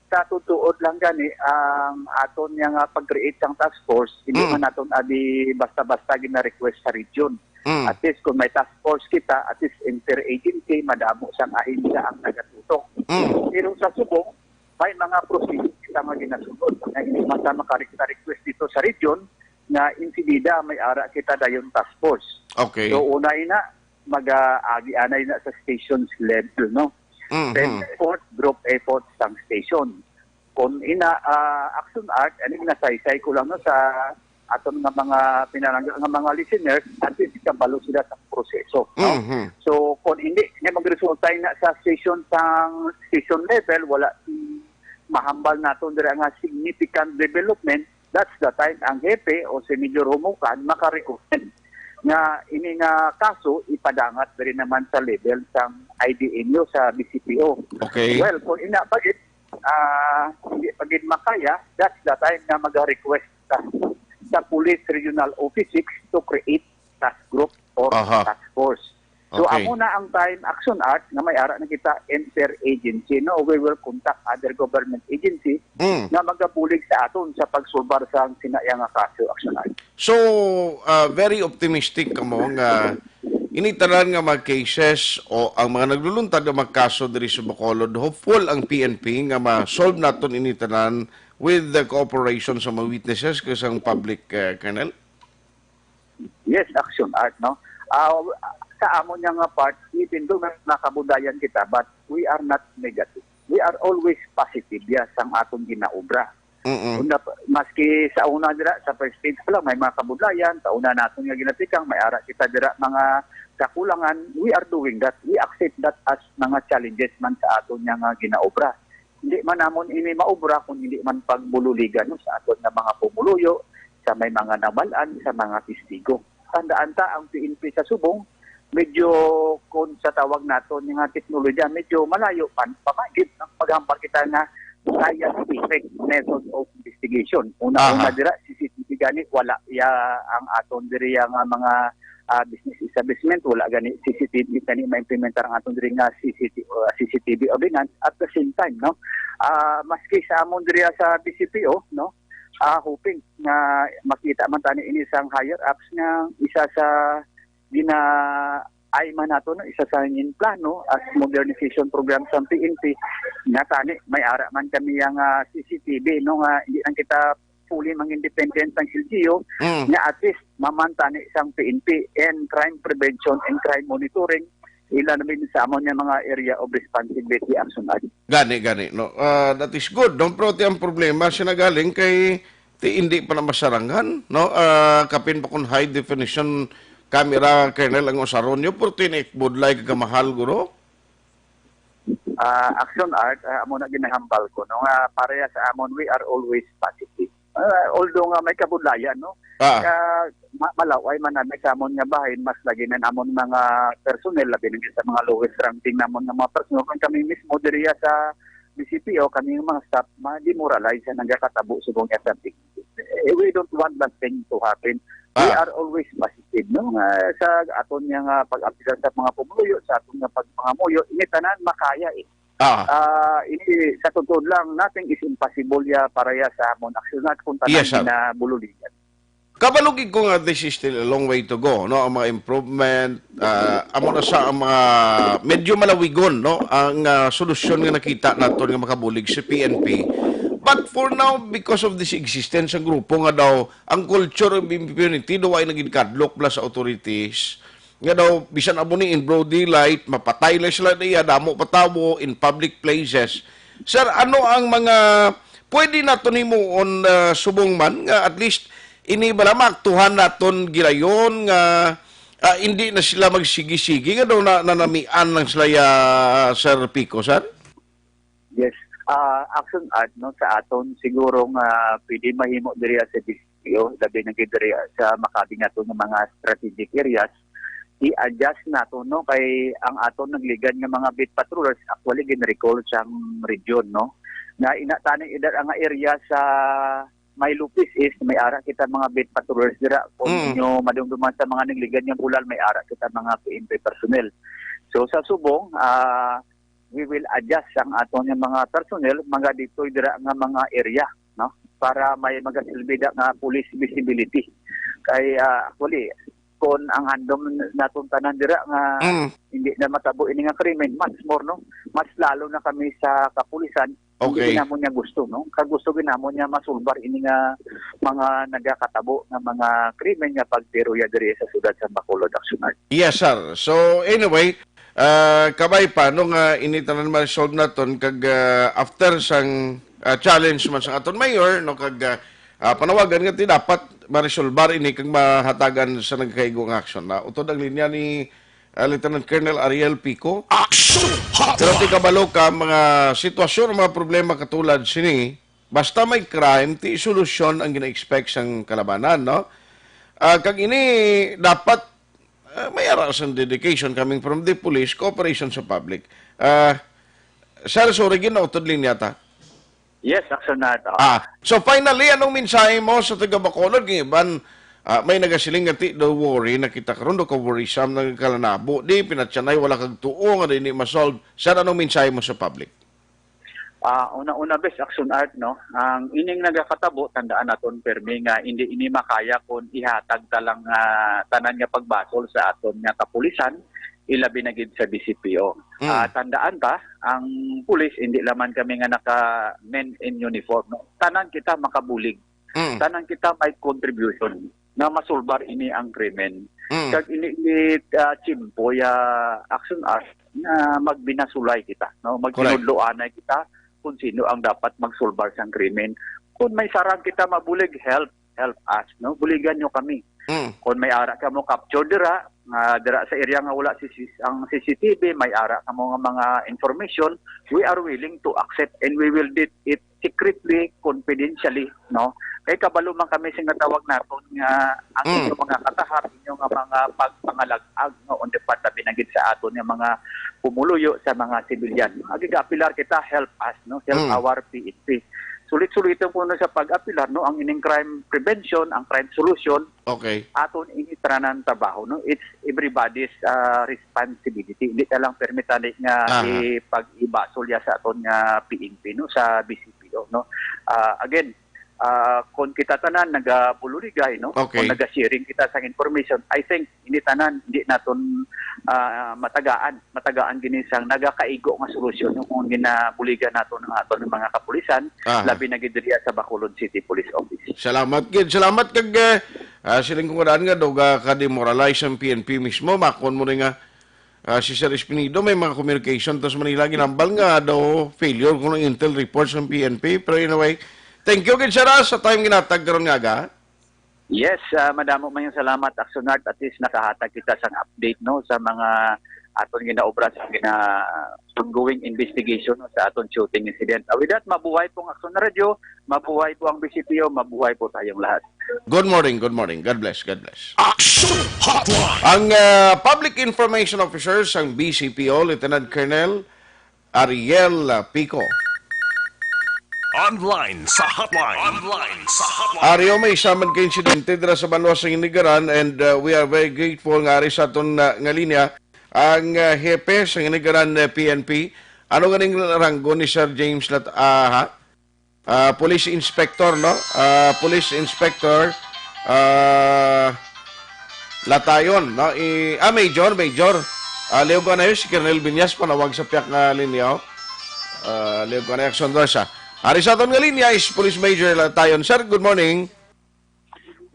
Sa tutuod lang gani, ang aton nga nga pag-create sang task force, hindi Mm. man naton abi basta-basta gina-request sa region. Mm. At least kung may task force kita, at least interagency, madamo sang ahensya ang nagatutok. Mm. Pero sa subong, may mga proseso kita nga ginasunod. Nga hindi man ta makarequest dito sa region, nga insidida may ara kita dayon task force. Okay. So, una ina, mag-, ah, agi anay na sa stations level, no? Mhm. Then effort, group effort sang station. Kung ina, ah, Action Art, ani ginasaysay ko lang, no, sa aton nga mga pinalangga nga mga listeners, at least kabalo sila sa proseso, no? Mhm. So, kung hindi nga magresulta na sa station sang station level, wala si mahambal naton dira nga significant development, that's the time ang hepe o si Major Humukan maka-recommend nga ini nga kaso ipadangat diri naman sa level sang I D N U sa B C P O. Okay. Well, kung ina pa gid, ah, hindi pa gid makaya, that's the time nga mag-request sa, sa Police Regional Office six to create task group or Aha. task force. So, Okay. amo na ang time, Action Art, nga may ara na kita interagency, no? We will contact other government agency Mm. nga magabulig sa aton sa pagsulbar sa sinaya nga kaso, Action Art. So, ah, very optimistic kamo nga ini tanan nga mga cases o ang mga nagluluntad nga mga kaso diri sa Bacolod, hopeful ang P N P nga ma-solve naton ini tanan with the cooperation sa mga witnesses kag sa public, eh, Colonel? Yes, Action Art, no? Ah, sa amo niya nga part, even though may mga kabudayan kita, but we are not negative. We are always positive, yes, ang atong ginaobra. Mm-mm. Una pa, maski sa una dira, sa first stage pa lang, may mga kabudayan, sa una naton nga ginatikang, may ara kita dira mga kakulangan, we are doing that. We accept that as mga challenges man sa aton nga, nga ginaobra. Hindi man namon ini maobra kung hindi man pagbululigan, no, sa aton nga mga pumuluyo, sa may mga nabal-an, sa mga testigo. Tandaan ta, ang P N P sa subong, medyo, kung sa tawag naton nga teknolohiya, medyo malayo man, pamagid ang paghambal kita nga scientific method of investigation. Una-una Aha. dira, C C T V gani, wala ya ang aton diri nga mga, ah, business establishment, wala gani C C T V gani ma-implementar ang aton diri nga C C T V, uh, C C T V ordinance. At the same time, no, ah, maski sa amon diri sa B C P O, no, ah, hoping nga makita man tani ini sang higher ups nga isa sa gina-, ay man nato, no, isa sa hangin plano as modernization program sa P N P nga tani may ara man kami ang, ah, C C T V, no, nga hindi lang kita fully mang independent sang L G U, Mm. nga at least maman tani sang P N P and crime prevention and crime monitoring, ila na min sa amon nga mga area of responsibility, Action Art. Gani, gani, no? Ah, that is good, no? Pero ti ang problema, siya nagaling kay ti hindi pa na masarangan, no? Ah, kapin pa kung high definition camera, Colonel, ang usaron nyo, pero ti ni budlay kagamahal, guro? Ah, Action Art, ah, amo na ginahambal ko, no, nga pareha sa amon, we are always positive. Ah, although nga may kabudlayan, no? Ah. Ka-, ma-, malaway man namin sa amon nga bahin, mas lagi na namon mga personnel, labi na sa mga lowest ranking namon nga mga personnel, kung kami mismo diriya sa B C P O, kami nga mga staff, ma-demoralize ang nagakatabo subong niya sa thing. Eh, we don't want that thing to happen. We Ah. are always positive, no? Nga sa aton nga, nga pag-apil sa mga pumuluyo, sa aton nga pagpangamuyo, ini tanan makaya, eh. Ah. Ah, ini sa totoo lang, nothing is impossible ya para ya sa amon aksyon at kung tanan Yes, sir. ginabululigan. Kabalugig ko nga this is still a long way to go, no? Ang mga improvement, ah, amo na sa ang mga medyo malawigon, no? Ang, ah, solusyon nga nakita naton nga makabulig sa P N P. But for now, because of this existence ang grupo nga daw, ang culture of impunity daw ay naging kadlok bala sa authorities, nga daw bisan amo ni in broad daylight, mapatay lang sila niya, damo pa tawo in public places. Sir, ano ang mga pwede naton himuon, ah, subong man nga at least ini bala maaktuhan naton gilayon nga, ah, hindi na sila magsigi-sigi nga daw na, nanamian lang sila ya, Sir Pico, sir? Yes. Ah, Action Art, no, sa aton siguro nga pwede mahimo diri sa B C P O, labi na gid diri sa Makabi nato nga mga strategic areas, i-adjust nato, no, kay ang aton nagligad nga mga beat patrollers actually gin-recall sang region, no, nga ina tani ida nga area sa may Lopez East, may ara kita mga beat patrollers dira. Kung Mm. inyo madumduman sa mga nagligad nga bulal, may ara kita mga P N P personnel. So sa subong, ah, we will adjust ang aton nga mga personnel, mga ditoy dira nga mga area, no? Para may magasilbi da nga police visibility. Kay, ah, actually, kung ang handom naton tanan dira nga Mm. hindi na matabo ini nga krimen, much more, no? Mas lalo na kami sa kapulisan, Okay. hindi namon niya gusto, no? Kag gusto gid namon niya masulbar ini nga mga nagakatabo nga mga krimen nga pagtiruya diri sa siyudad sa Bacolod, Action Art. Yes, sir. So, anyway, ah, kabay pa, no, nga ini tanan ma-resolve naton kag, ah, after sang, ah, challenge man sa aton mayor, no, kag, ah, ah, panawagan nga ti dapat maresolbar ini kag mahatagan sa nagkaigo nga aksyon. Na utod ang linya ni, ah, Lieutenant Colonel Ariel Pico. Action Hotline! Pero ti kabalo ka, mga sitwasyon, mga problema katulad sini, basta may crime, ti solusyon ang gina-expect sang kalabanan, no? Ah, kag ini dapat Ah, may ara sang dedication coming from the police, cooperation sa public. Ah, Sir, sorry, ginautod linya ta. Yes, Action Art. Ah, so finally, anong mensahe mo sa taga Bacolod? Kay iban, ah, may nagasiling nga, "Ti, daw worry na kita karon, daw ka worrisome na kalanabo. Di, pinatyanay, wala kag tuo nga di ni masolve." Sir, anong mensahe mo sa public? Ah, una-una, best Action Art, no? Ang ining nagakatabo, tandaan naton permi nga hindi ini makaya kung ihatag ta lang, ah, tanan nga pagbasol sa aton nga kapulisan, ilabi na gid sa B C P O. Mm. Ah, tandaan ta, ang pulis, hindi lamang kami nga naka men in uniform, no? Tanan kita makabulig. Mm. Tanan kita may contribution nga masulbar ini ang krimen. Mm. Kag ini, ini, ah, tiyempo ya Action Art nga magbinasulay kita, no? Correct. Magtinudloanay kita kung sino ang dapat magsulbar sang krimen. Kung may sarang kita mabulig, help, help us, no? Buligan nyo kami. Mm. Kung may ara kamo capture dira, nga dira sa area nga wala si, si, ang C C T V, may ara kamo nga mga information, we are willing to accept and we will did it secretly, confidentially, no? Kay kabalo man kami sa nga tawag naton nga ang Mm. inyo mga katahap, inyo nga mga pagpangalag-ag, no, on the part, labi na gid sa aton nga mga pumuluyo sa mga sibilyan. Agi ka apilar kita, help us, no? Help Mm. our P N P. Sulit-suliton ko na sa pag-apilar, no? Ang ining crime prevention, ang crime solution, Okay. aton ini tanan trabaho, no? It's everybody's, ah, responsibility. Hindi ta lang permi tani nga Aha. ipag-ibasol ya sa aton nga P N P, no? Sa B C P O, no? Ah, again, Ah, kung kita tanan nagabuligay, no? Okay. Kung naga-sharing kita sang information, I think hindi tanan, hindi naton, ah, matagaan, matagaan gini sang nagakaigo nga solusyon kung ginabuligan naton ang aton mga kapulisan, Aha. labi na gid diri sa Bacolod City Police Office. Salamat gid, salamat kag, eh, ah, siling ko nga daan nga daw ga ka-demoralize ang P N P mismo, makon mo rin nga, ah, si Sir Espinido may mga communication to sa Manila, ginambal nga daw failure kung ang intel reports ng P N P. Pero anyway, thank you gid, Sir, ah, sa time ginatag karon nga aga. Yes, ah, madamo man yung salamat, Action Art. At least nakahatag kita sang update, no, sa mga aton ginaobra sa gina ongoing investigation, no, sa aton shooting incident. Ah, with that, mabuhay po ang Action Radio, mabuhay po ang B C P O, mabuhay po tayong lahat. Good morning, good morning. God bless, God bless. Action Hotline. Ang, ah, Public Information Officer sang B C P O, Lieutenant Colonel Ariel, ah, Pico. Online sa hotline. Online sa hotline. Ari, may isa man ka insidente dira sa banwa sa Hinigaran, and, uh, we are very grateful nga ari sa aton, uh, nga linya ang, uh, hepe sa Hinigaran, uh, P N P. Ano ganing ranggo ni Sir James Lat-, ah, ha? Ah, Police Inspector, no? Ah, Police Inspector, ah, Latayon, no? I, ah, Major, Major. Ah, liog ko na yun, si Colonel Viñas, panawag sa piyak nga linya, oh. Ah, liog ko na yung Action Rush, ah. Ari sa aton nga linya is Police Major Latayon. Sir, good morning.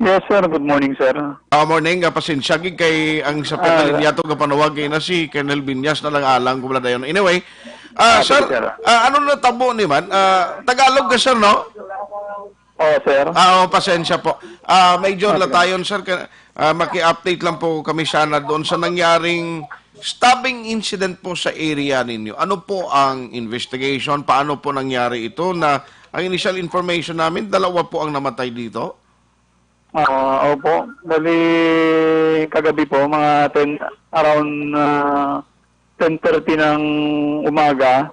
Yes, sir. Good morning, sir. Ah, morning. Ah, pasensya gid kay ang sa piyak nga Ah, linya to, kapanawag kay na si Colonel Viñas na lang alang ko wala dayon. Anyway, ah, Ah, sir, sige, sir. Ah, ano na tabo ni man? Ah, Tagalog ka, sir, no? Oh, sir. Ah, oh, pasensya po. Ah, Major Okay. Latayon, sir, ka, ah, maki-update lang po kami sana doon sa nangyaring stabbing incident po sa area ninyo. Ano po ang investigation? Paano po nangyari ito? Na ang initial information namin, dalawa po ang namatay dito. Ah, opo. Bali, kagabi po, mga ten, around, ah, ten thirty ng umaga.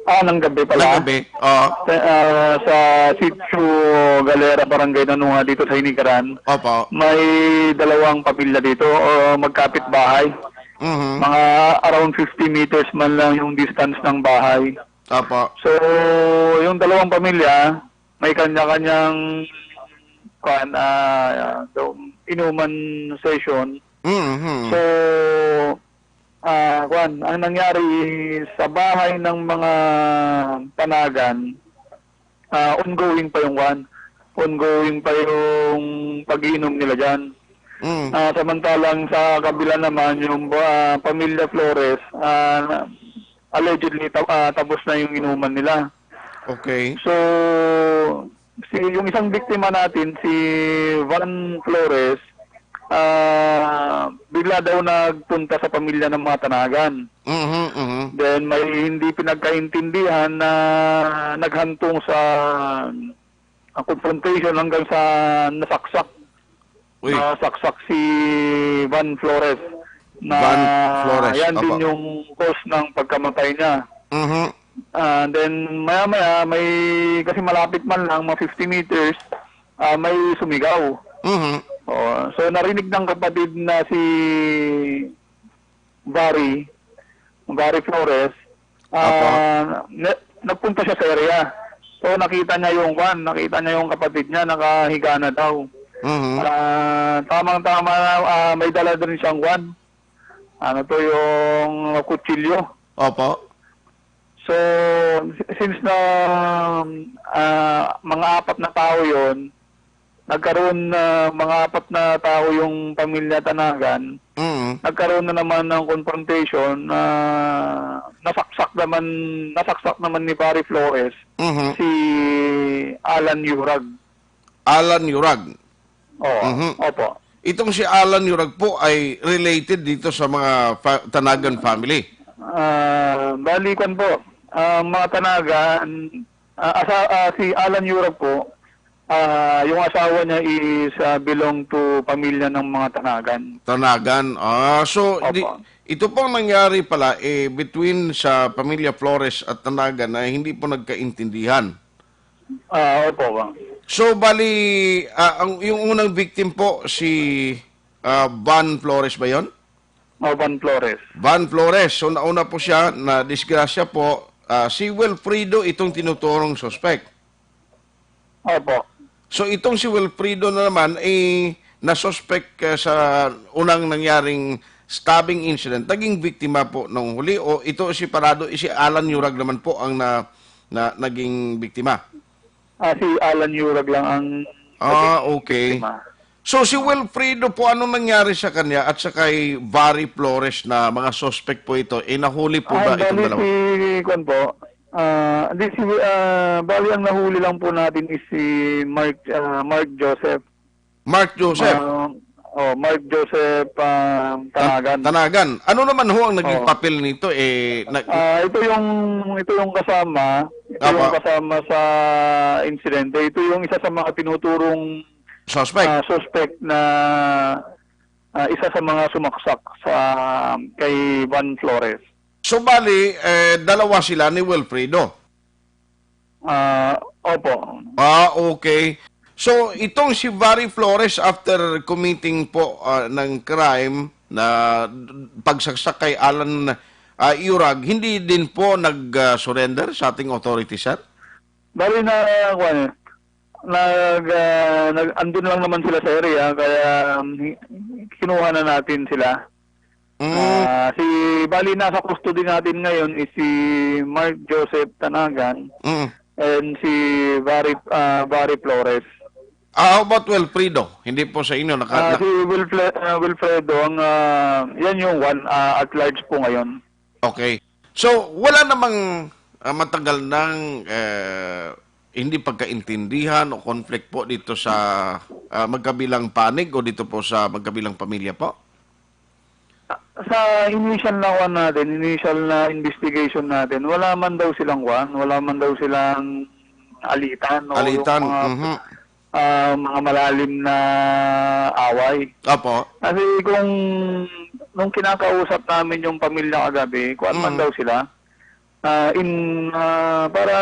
Ah, ng gabi pala. Ng gabi, oo. Sa, ah, sa Sitio Galera, Barangay Nanunga, dito sa Hinigaran, Opo. may dalawang pamilya dito, o magkapit bahay. Mhm. Mga around fifty meters man lang yung distance ng bahay. Opo. So, yung dalawang pamilya, may kanya-kanyang, kuwan, ah, inuman session. Mhm. So, ah, kuwan, ang nangyari is sa bahay ng mga Tanagan, ah, ongoing pa yung, kuwan, ongoing pa yung pag-iinom nila dyan. Mm. Ah, samantalang sa kabila naman, yung, ah, pamilya Flores, ah, allegedly, ta-, ah, tapos na yung inuman nila. Okay. So, si, yung isang biktima natin, si Van Flores, ah, bigla daw nagpunta sa pamilya ng mga Tanagan. Mhm, mhm. Then, may hindi pinagkaintindihan na naghantong sa, ah, confrontation hanggang sa nasaksak. Uy. Nasaksak si Van Flores na Van Flores, yan din opo. yung cause ng pagkamatay niya. Mhm. Ah, then, maya-maya, may, kasi malapit man lang, mga fifty meters, ah, may sumigaw. Mhm. Oh, so, narinig ng kapatid na si Barry, Barry Flores, ah, Apo. na-, nagpunta siya sa area. So, nakita niya yung, kwan, nakita niya yung kapatid niya, nakahiga na daw. Mhm. Ah, tamang-tama, ah, may dala din siyang, kwan. Ano to, yung kutsilyo. Opo. So, si-, since na, ah, mga apat na tao yon, nagkaroon na mga apat na tao yung pamilya Tanagan, Mm. nagkaroon na naman ng confrontation na nasaksak naman, nasaksak naman ni Barry Flores Mhm. si Alan Yurag. Alan Yurag. Oo, Mhm. opo. Itong si Alan Yurag po ay related dito sa mga fa-, Tanagan family? Ah, bali, kwan po, ah, mga Tanagan, ah, asa-, ah, si Alan Yurag po, ah, yung asawa niya is, ah, belong to pamilya ng mga Tanagan. Tanagan. Ah, so, di, Opo. ito pong nangyari pala, eh, between sa pamilya Flores at Tanagan na hindi po nagkaintindihan. Ah, opo, bang. So, bali, ah, ang, yung unang victim po, si, ah, Van Flores ba yon? Oh, Van Flores. Van Flores. So, nauna po siya, na disgrasya po, ah, si Wilfredo itong tinuturong suspect. Opo. So, itong si Wilfredo na naman ay nasuspek, ah, sa unang nangyaring stabbing incident. Naging biktima po nung huli, o ito si Parado, si Alan Yurag naman po ang na, na naging biktima? Ah, si Alan Yurag lang ang Ah, naging okay. biktima. So, si Wilfredo po, anong nangyari sa kanya at sa kay Vary Flores na mga suspect po ito? Eh, nahuli po Ah, ba itong bali dalawa? si, kwan po, ah, di si, ah, bali ang nahuli lang po natin is si Mark, ah, Mark Joseph. Mark Joseph? Ah, oh, Mark Joseph, ah, Tan-, Tanagan. Tanagan. Ano naman ho ang naging Oo. papel nito? Eh, nag- Ah, ito yung, ito yung kasama, ito Apo. yung kasama sa insidente. Ito yung isa sa mga tinuturong, Suspect? ah, suspect na, ah, isa sa mga sumaksak sa kay Van Flores. So, bali, eh, dalawa sila ni Wilfredo? Ah, opo. Ah, okay. So, itong si Vary Flores, after committing po, ah, ng crime na pagsaksak kay Alan, ah, Iurag, hindi din po nag, ah, surrender sa ating authority, sir? Bali na, kuwan, nag, ah, nag, andun lang naman sila sa area, kaya, um, hi-, kinuha na natin sila. Mm. Ah, si, bali, nasa custody natin ngayon is si Mark Joseph Tanagan Mm. and si Barry, ah, Barry Flores. Ah, how about Wilfredo? Hindi po sa inyo, naka-, Ah, na- si Wilfre-, ah, Wilfredo, ang, ah, yan yung one, ah, at large po ngayon. Okay. So, wala namang, ah, matagal nang, eh, hindi pagkaintindihan o conflict po dito sa, ah, magkabilang panig o dito po sa magkabilang pamilya po? Sa initial na kuwan natin, initial na investigation natin, wala man daw silang kuwan, wala man daw silang alitan o Alitan, yung mga, mhm. ah, mga malalim na away. Opo. Kasi kung nung kinakausap namin yung pamilya kagabi, kuwan man Mm. daw sila. Ah, in, ah, para,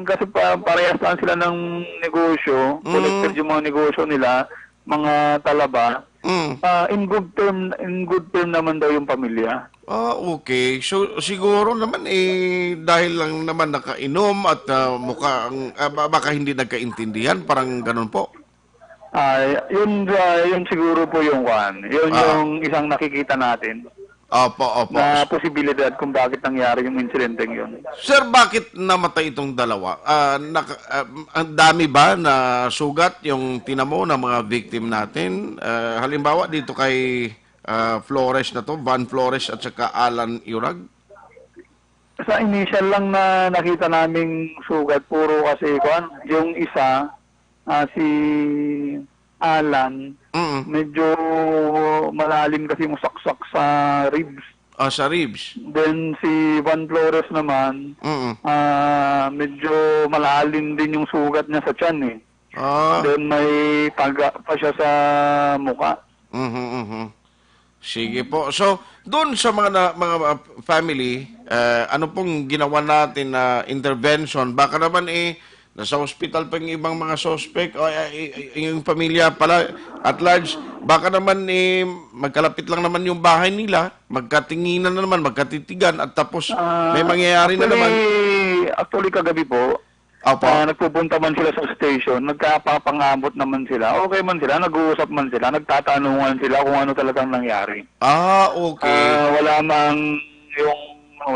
kasi pa, parehas lang sila ng negosyo, Mm. connected yung mga negosyo nila, mga talaba. Mm. Ah, in good term, in good term naman daw yung pamilya. Ah, okay. So, siguro naman, eh, dahil lang naman nakainom at, ah, mukha ang, ah, ba-, baka hindi nagkaintindihan, parang ganun po. Ah, yun, ah, yun siguro po yung kwan. Yun Ah. yung isang nakikita natin Opo, opo. na posibilidad kung bakit nangyari yung insidenteng yun. Sir, bakit namatay itong dalawa? Ah, naka-, ah, ang dami ba na sugat yung tinamo ng mga victim natin? Ah, halimbawa dito kay, ah, Flores na to, Van Flores at saka Alan Iurag? Sa initial lang na nakita naming sugat, puro kasi, kuwan, yung isa, ah, si Alan, Mm. medyo malalim kasi yung saksak sa ribs. Ah, sa ribs. Then si Van Flores naman, Mm. ah, medyo malalim din yung sugat niya sa tiyan eh. Ah. Then may taga pa siya sa mukha. Mhm, mhm. Sige po. So, doon sa mga na, mga, uh, family, uh, ano pong ginawa natin na intervention? Baka naman, eh, nasa hospital pa yung ibang mga suspect. O, uh, i-, i-, yung pamilya pala at large, baka naman, eh, magkalapit lang naman yung bahay nila, magkatinginan na naman, magkatitigan, at tapos Ah, may mangyayari na naman. Actually, actually, kagabi po, Opo. ah, nagpupunta man sila sa station, nagkapapangabot naman sila. Okay man sila, nag-uusap man sila, nagtatanungan sila kung ano talagang nangyari. Ah, okay. Ah, wala mang yung,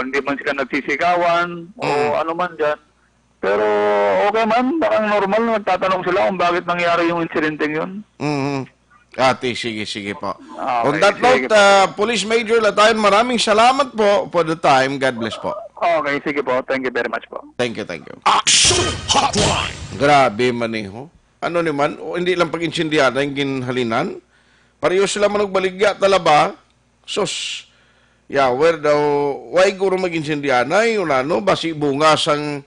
hindi man sila nagsisigawan o Mm. ano man dyan. Pero okay man, parang normal, nagtatanong sila kung bakit nangyari yung insidenteng yun. Mhm. Ate, sige, sige po. Okay, On that sige note, po. uh, Police Major Latayon, maraming salamat po for the time. God bless po. Okay, sige po. Thank you very much po. Thank you, thank you. Action Hotline. Grabe man eh, ho. Ano naman, o, hindi lang pag-insendihan ang ginhalinan. Pareho sila manugbaligya, talaba. Sus. Yawer daw, why guro mag-insendihan ay, wala no, basi bunga sang,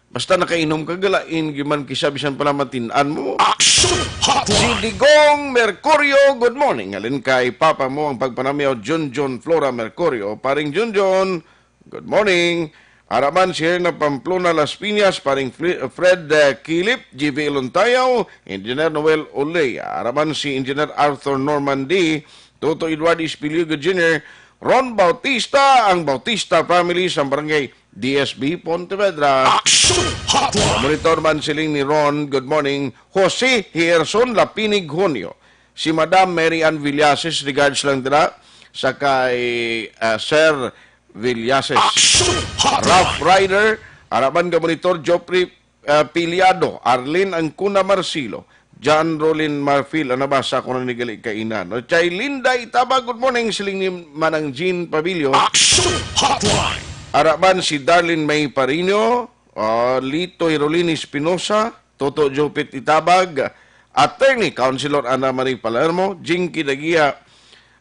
basta nakainom ka, galain, gyud man kisa bisan pala matin-an mo. Action Hotline. Si Digong Mercurio, good morning. Halin kay papa mo ang pagpanamyaw, Junjun Flora Mercurio. Paring Junjun, good morning. Araman si Herna Pamplona Las Piñas, paring Fre-, Fred, eh, Kilip, G V Ilontayaw, Engineer Noel Olea. Araman si Engineer Arthur Normandy, Toto Edward Espilio Junior, Ron Bautista, ang Bautista family sa barangay D S B Pontevedra. Action Hotline! Monitor man siling ni Ron, good morning. Jose Gerson Lapinig Junio. Si Madam Mary Ann Villasis, regards lang dira sa kay, ah, Sir Villasis. Action Hotline! Rough Rider, ara man nga monitor, Joffrey, ah, Piliado, Arlene Angcuna Marcilo, John Rolin Marfil, ang nabasa ko na ni gali kaina, no? Chay Linda Itaba, good morning, siling ni Manang Jean Pabilio. Action Hotline! Ara man si Darlene May Parino, ah, Lito Hirolini Espinosa, Toto Jopit Itabag, Attorney Councilor Ana Marie Palermo, Jinky Dagia,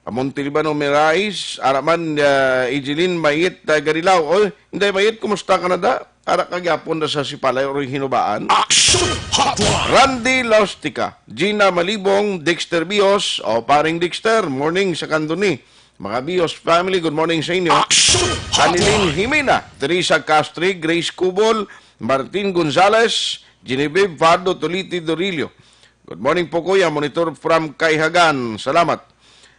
Montalibano Merais, ara man, ah, Ejeline Mayit, ah, Garilao. Oy, Inday Mayit, kumusta ka na da? Ara ka gyapon na sa Sipalay or Hinubaan? Action Hotline! Randy Laustica, Gina Malibong, Dexter Bios, o paring Dexter, morning sa Candoni. Mga Bios family, good morning sa inyo. Action Hotline! Anilin Jimena, Teresa Castri, Grace Cubol, Martin Gonzales, Genevieve Fardo, Toliti Dorillo. Good morning po, Kuya. Monitor from Kaihagan. Salamat.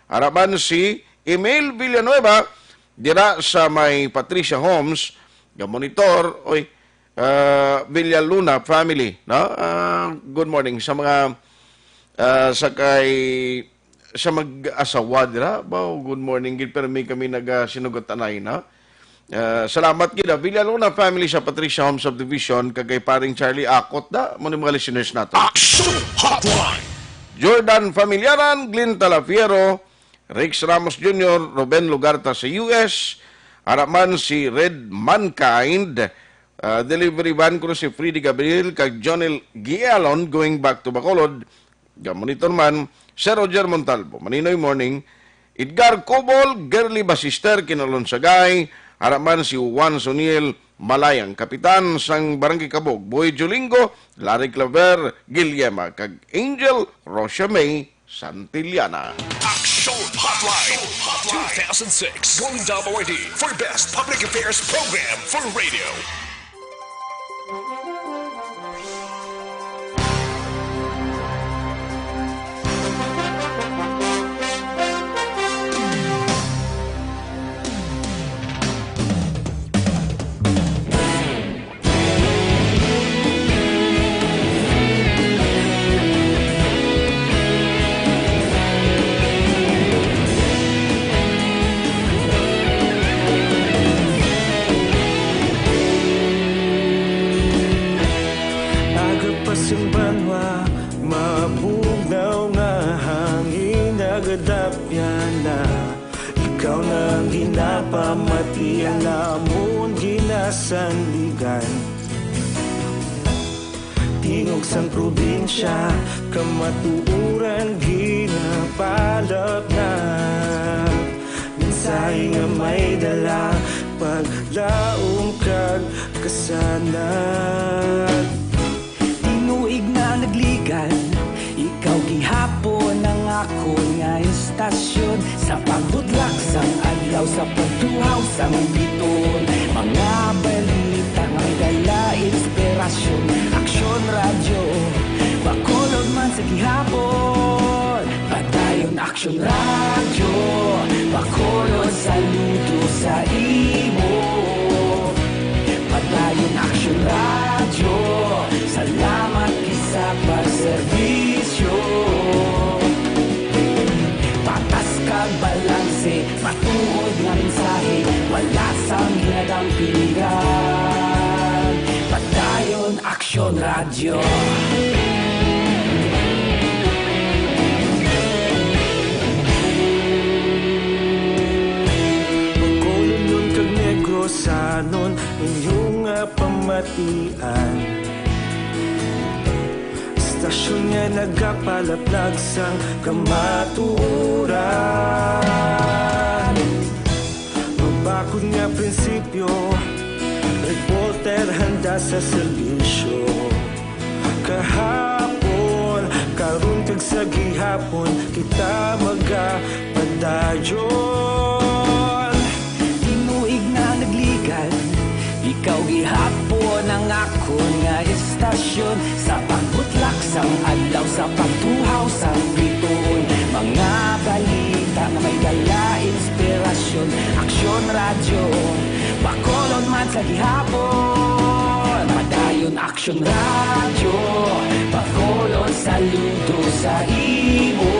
Ara man si Emil Villanueva, dira sa may Patricia Homes, nga monitor, oy, ah, Villaluna family, no? Ah, good morning sa mga, ah, sa kay, sa mag-asawa dira. Ba, good morning gid, pero may kami nagasinugat anay, no? Ah, salamat gid, ah. Villaluna family sa Patricia Home Subdivision, kag kay paring Charlie Akot da, mo ni mga listeners nato. Action Hotline! Jordan Familiaran, Glenn Talafiero, Rex Ramos Junior, Ruben Lugarta sa U S, ara man si Red Mankind, ah, delivery van ko si Freddy Gabriel, kag Jonel Gialon, going back to Bacolod, Ga-monitor man, Sir Roger Montalvo, Maninoy Morning, Edgar Cobol, Girly Basister, Kinalon Sagay, ara man si Juan Soniel, Malayang Kapitan sang Barangay Kabog, Boy Jolingo, Larry Claver, Guillema, kag Angel Rosia May Santillana. Action Hotline two thousand six Golden Dome Awardee for Best Public Affairs Program for Radio. Aga pa sing banwa, mabugnaw nga hangin nagadapyan na. Ikaw na ang ginapamati, ang amon ginasandigan. Tingog sang probinsya, kamatuoran ginapalapnag. Mensahe nga may dala, paglaom kag kasanag. Tinuig na nagligan, ikaw gihapon ang akon nga istasyon. Sa pagbutlak sang adlaw, sa pagtuhaw sang bituon, mga balita nga may dala inspirasyon. Aksyon Radyo, Bacolod man sa gihapon. Padayon Aksyon Radyo, Bacolod, saludo sa imo. Padayon Aksyon Radyo, salamat gid sa pagserbisyo. Patas kag balanse, matuod nga mensahe, wala sang ginadampingan. Padayon Aksyon Radyo. Bacolodnon kag Negrosanon, inyo nga pamatian. Istasyon nga nagapalaplag sang kamatuoran. Mabakod nga prinsipyo, reporter handa sa serbisyo. Kahapon, karon kag sa gihapon, kita magapadayon. Tinuig na nagligan, ikaw gihapon ang akon nga istasyon. Sa pagbutlak sang adlaw, sa pagtuhaw sang bituon, mga balita nga may dala inspirasyon. Aksyon Radyo, Bacolod man Sa gihapon, Padayon Aksyon Radyo, Bacolod, saludo sa imo.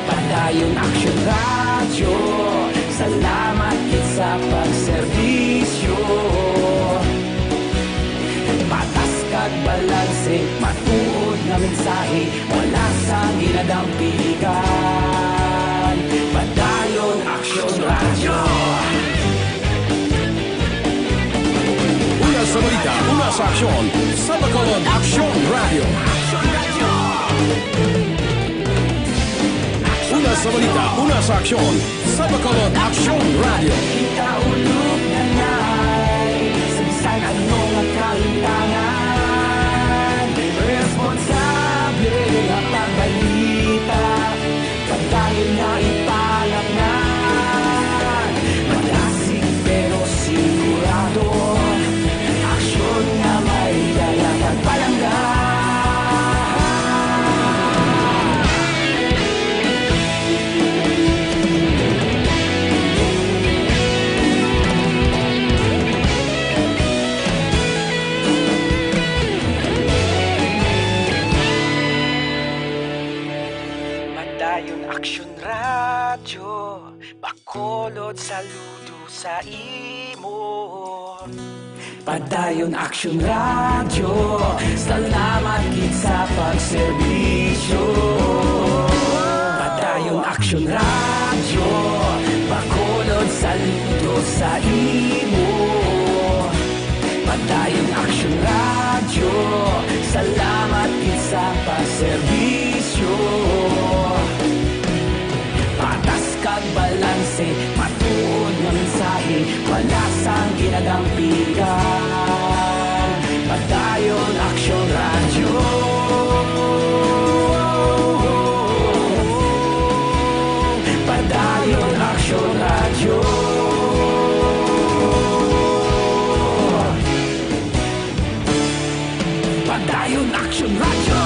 Padayon Aksyon Radyo, salamat gid sa pagserbisyo. Patas kag balanse, matuod nga mensahe, wala sang ginadampigan. Padayon Aksyon Radyo. Una sa balita, una sa aksyon, sa Bacolod Aksyon Radyo. Una sa balita, una sa aksyon, sa Bacolod Aksyon Radyo. Kita ulog na ngay, sa bisan ano nga kahitangan, responsable nga pagbalita, padayon nga ipalapnan. Madasig pero sigurado, aksyon nga may dala kag palangga. Padayon Aksyon Radyo, Bacolod, saludo sa imo. Padayon Aksyon Radyo, salamat gid sa pagserbisyo. Padayon Aksyon Radyo, Bacolod, saludo sa imo. Padayon Aksyon Radyo, salamat gid sa pagserbisyo. Patas kag balanse, matuod nga mensahe, wala sang ginadampigan. Padayon Aksyon Radyo. Padayon Aksyon Radyo. Padayon Aksyon Radyo.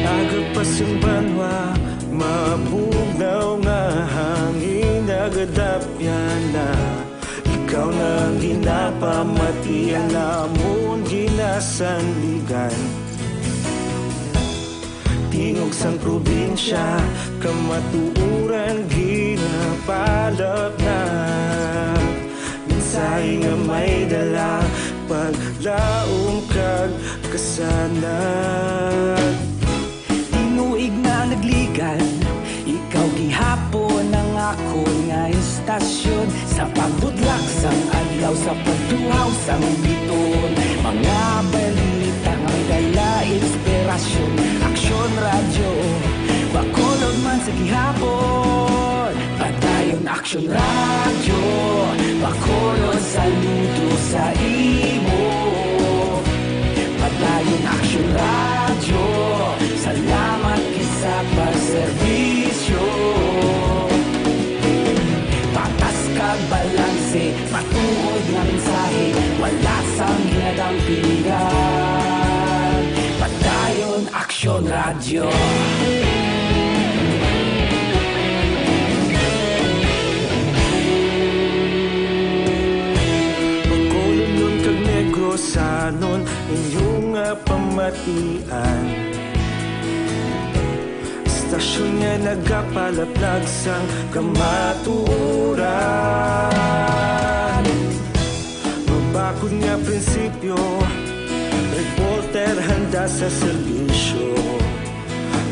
Aga pa sing banwa, mabugnaw nga hangin nagadapyan na. Ikaw na ang ginapamatian namon ginasandigan. Tingog sang probinsya, kamatuoran ginapalapnag. Mensahe nga may dala, paglaom kag kasanag. Tinuig na nagligan, ikaw gihapon ang akon nga estasyon. Sa pagbutlak sang adlaw, sa pagtuhaw sang biton, mga balita nga may dala inspirasyon. Aksyon Radyo, Bacolod man sa gihapon. Padayon Aksyon Radyo, Bacolod, saludo sa imo. Padayon Aksyon Radyo, salamat gid sa pagserbisyo. Patas kag balanse, matuod nga mensahe, wala sang ginadampigan. Padayon Aksyon Radyo. Bacolodnon kag Negrosanon, inyo nga pamatian. Istasyon nga nagapalaplag sang kamatuoran. Mabakod nga prinsipyo, reporter handa sa serbisyo.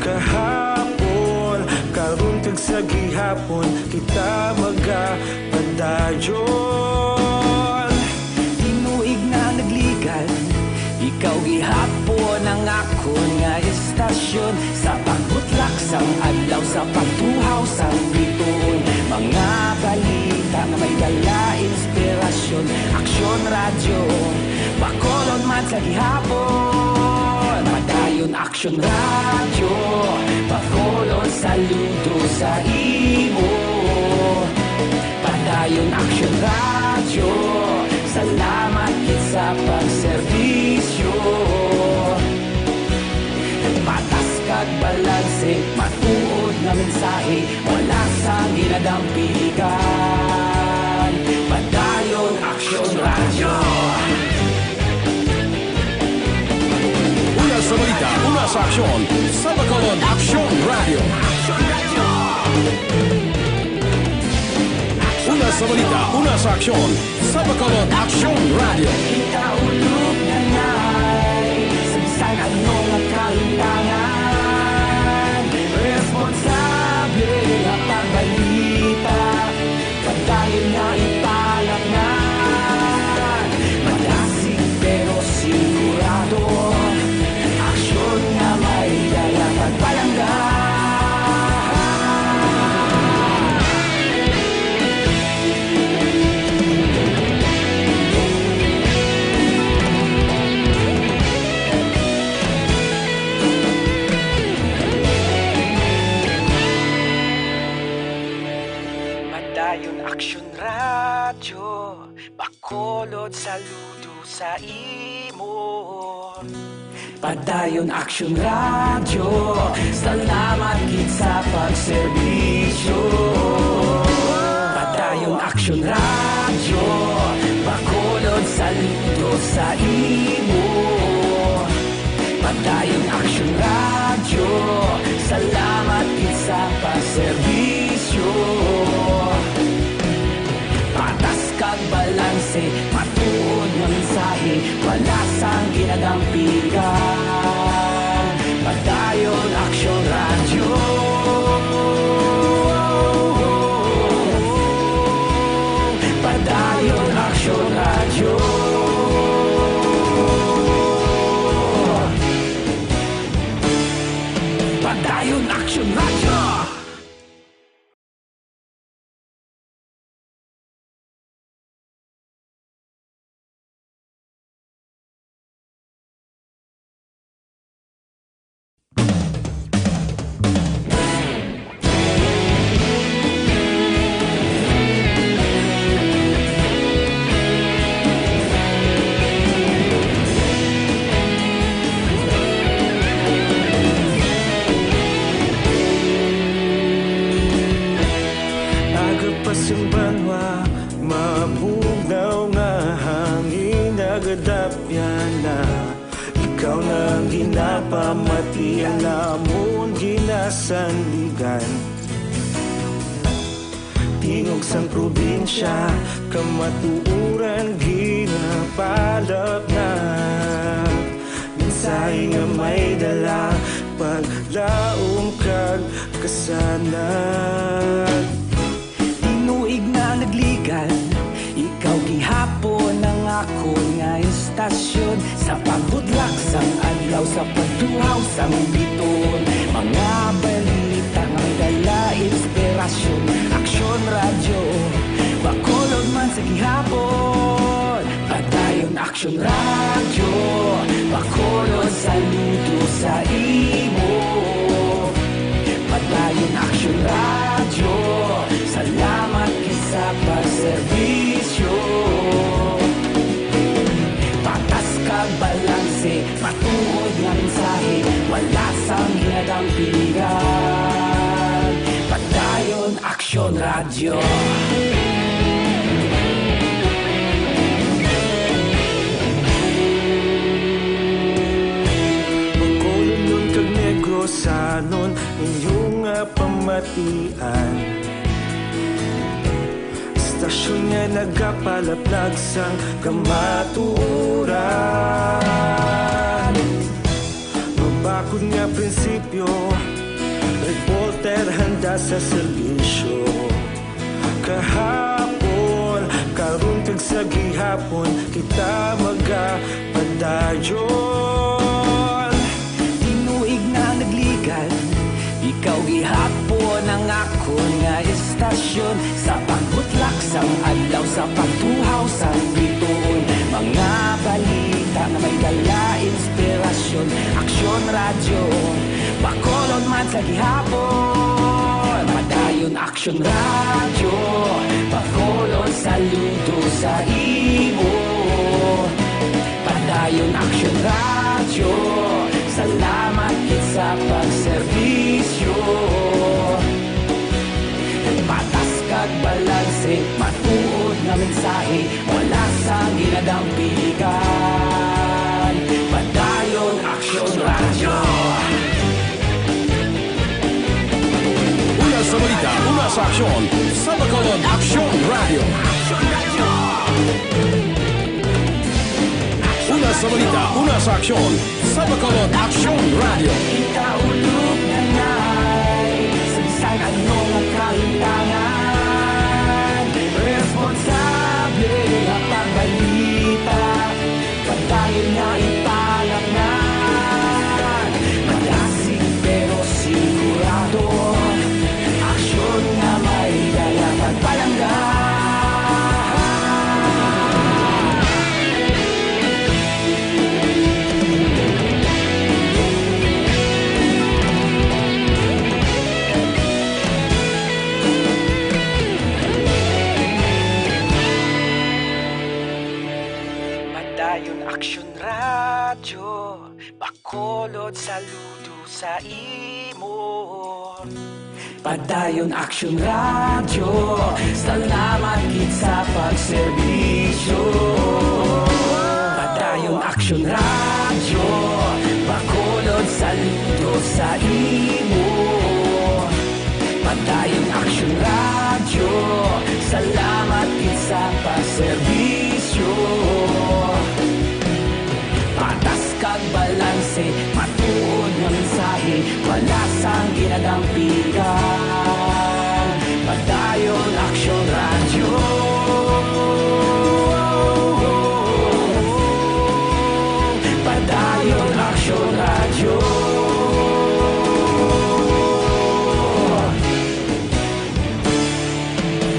Kahapon, karon kag sa gihapon, kita magapadayon. Tinuig na nagligan, ikaw gihapon ang akon nga estasyon. Sa pagbutlak sang adlaw, sa pagtuhaw sang biton, mga balita nga may dala Radyo, Bacolod man sa gihapon. Padayon Aksyon Radyo, Bacolod saludo sa imo. Padayon Aksyon Radyo, salamat gid sa pagserbisyo. Patas kag balanse, matuod nga mensahe, wala sang ginadampigan. Padayon Aksyon Radyo. Una sa balita, una sa aksyon, sa Bacolod Aksyon Radyo. Una sa balita, una sa aksyon, sa Bacolod Aksyon Radyo. Kita ulog na nay, sa bisan ano nga kalintangan, responsable nga pagbalita, padayon nga ipalaknag. Madasig pero sigurado, aksyon nga may dala kag palangga. Padayon Aksyon Radyo, Bacolod saludo sa imo. Padayon Aksyon Radyo, salamat gid sa pagserbisyo. Padayon Aksyon Radyo, Bacolod saludo sa imo. Padayon Aksyon Radyo, salamat gid sa pagserbisyo. Patas kag balanse, matuod nga mensahe, wala sang ginadampigan. Padayon Aksyon Radyo. Padayon Aksyon Radyo. Padayon Aksyon Radyo. Aga pa sang banwa, mabugnaw nga hangin nagadapyan na. Ikaw na ang ginapamati, ang amon ginasandigan. Tingog sang probinsya, kamatuoran ginapalapnag. Mensahe nga may dala, paglaom kag kasanag. Tinuig na nagligan, ikaw gihapon ang akon nga istasyon. Sa pagbutlak sang adlaw, sa pagtuhaw sang bituon, mga balita nga may dala inspirasyon. Aksyon Radyo, Bacolod man sa gihapon. Padayon Aksyon Radyo, Bacolod saludo sa imo. Padayon Aksyon Radyo, salamat gid sa pagserbisyo. Patas kag balanse, matuod nga mensahe, wala sang ginadampigan. Padayon Aksyon Radyo. Bacolodnon kag Negrosanon, inyo nga pamatian. Istasyon nga nagapalaplag sang kamatuoran. Mabakod nga prinsipyo, reporter handa sa serbisyo. Kahapon, karon kag sa gihapon, kita magapadayon. Tinuig na nagligan, ikaw gihapon ang akon nga istasyon. Sa pagbutlak sang adlaw, sa pagtuhaw sang bituon, Radyo, Bacolod man sa gihapon. Padayon Aksyon Radyo, Bacolod saludo sa imo. Padayon Aksyon Radyo, salamat gid sa pagserbisyo. Patas kag balanse, matuod nga mensahe, wala sang ginadampigan. Padayon Aksyon Radyo. Una sa balita, una sa aksyon, sa Bacolod Aksyon Radyo. Una sa balita, una sa aksyon, sa Bacolod Aksyon Radyo. Kita ulog na nay, sa bisan ano nga kahintangan, responsable nga pagbalita, padayon nga ipangatngan, madasig pero sigurado, aksyon nga may dala kag palangga. Padayon Aksyon Radyo, Bacolod saludo sa imo. Padayon Aksyon Radyo, salamat gid sa pagserbisyo. Padayon Aksyon Radyo, Bacolod saludo sa imo. Padayon Aksyon Radyo, salamat gid sa pagserbisyo. Patas kag balanse, matuod nga mensahe, wala sang ginadampigan. Padayon Aksyon Radyo. Padayon Aksyon Radyo.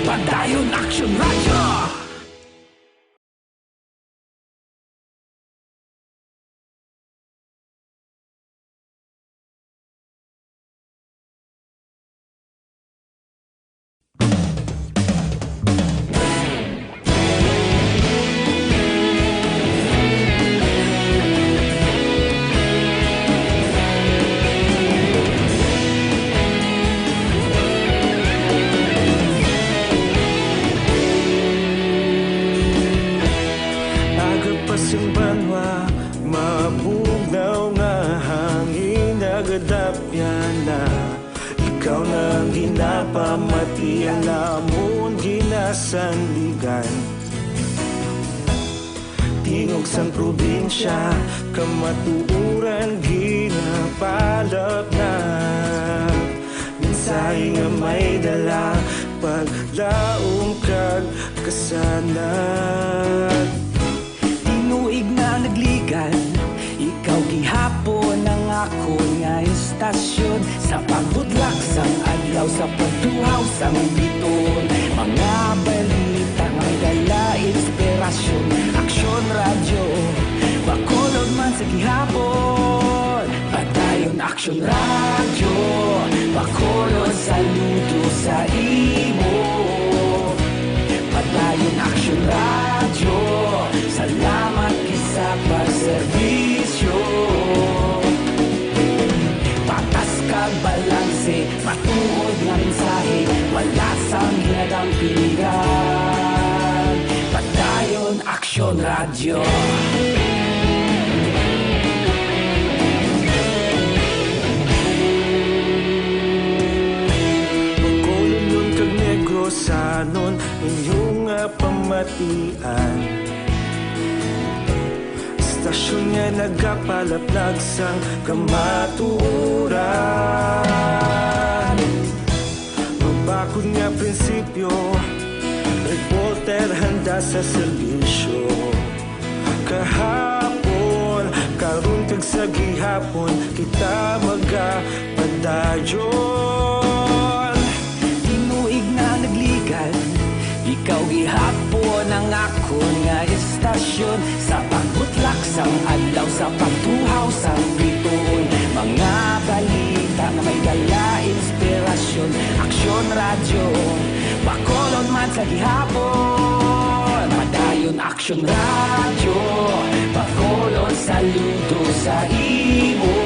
Padayon Aksyon Radyo. Aga pa sing banwa, mabugnaw nga hangin nagadapyan na. Ikaw na ang ginapamati, ang amon ginasandigan. Tingog sang probinsya, kamatuoran ginapalapnat. Mensahe nga may dala, paglaom kag kasanag. Tinuig na nagligan, ikaw gihapon ang akon nga istasyon. Sa pagbudlak sang adlaw, sa pagtuhaw sang biton, mga balita nga dala inspirasyon. Aksyon Radyo, Bacolod man sa gihapon. Padayon Aksyon Radyo, Bacolod saludo sa imo. Padayon Aksyon Radyo, salamat gid sa pagserbisyo. Patas kag balanse, matuod nga mensahe, wala sang ginadampigan. Padayon Aksyon Radyo. Bacolodnon kag Negrosanon, inyo nga pamatian. Istasyon nga nagapalaplag sang kamatuoran. Mabakod nga prinsipyo, reporter handa sa serbisyo. Kahapon, karon kag sa gihapon, kita magapadayon. Tinuig na nagligan, ikaw gihapon ang akon nga istasyon. Sa pagbuti Laksang adlaw sa pagtuhaw sang bituon, mga balita nga may dala inspirasyon. Aksyon Radyo, Bacolod man sa gihapon. Padayon Aksyon Radyo, Bacolod saludo sa imo.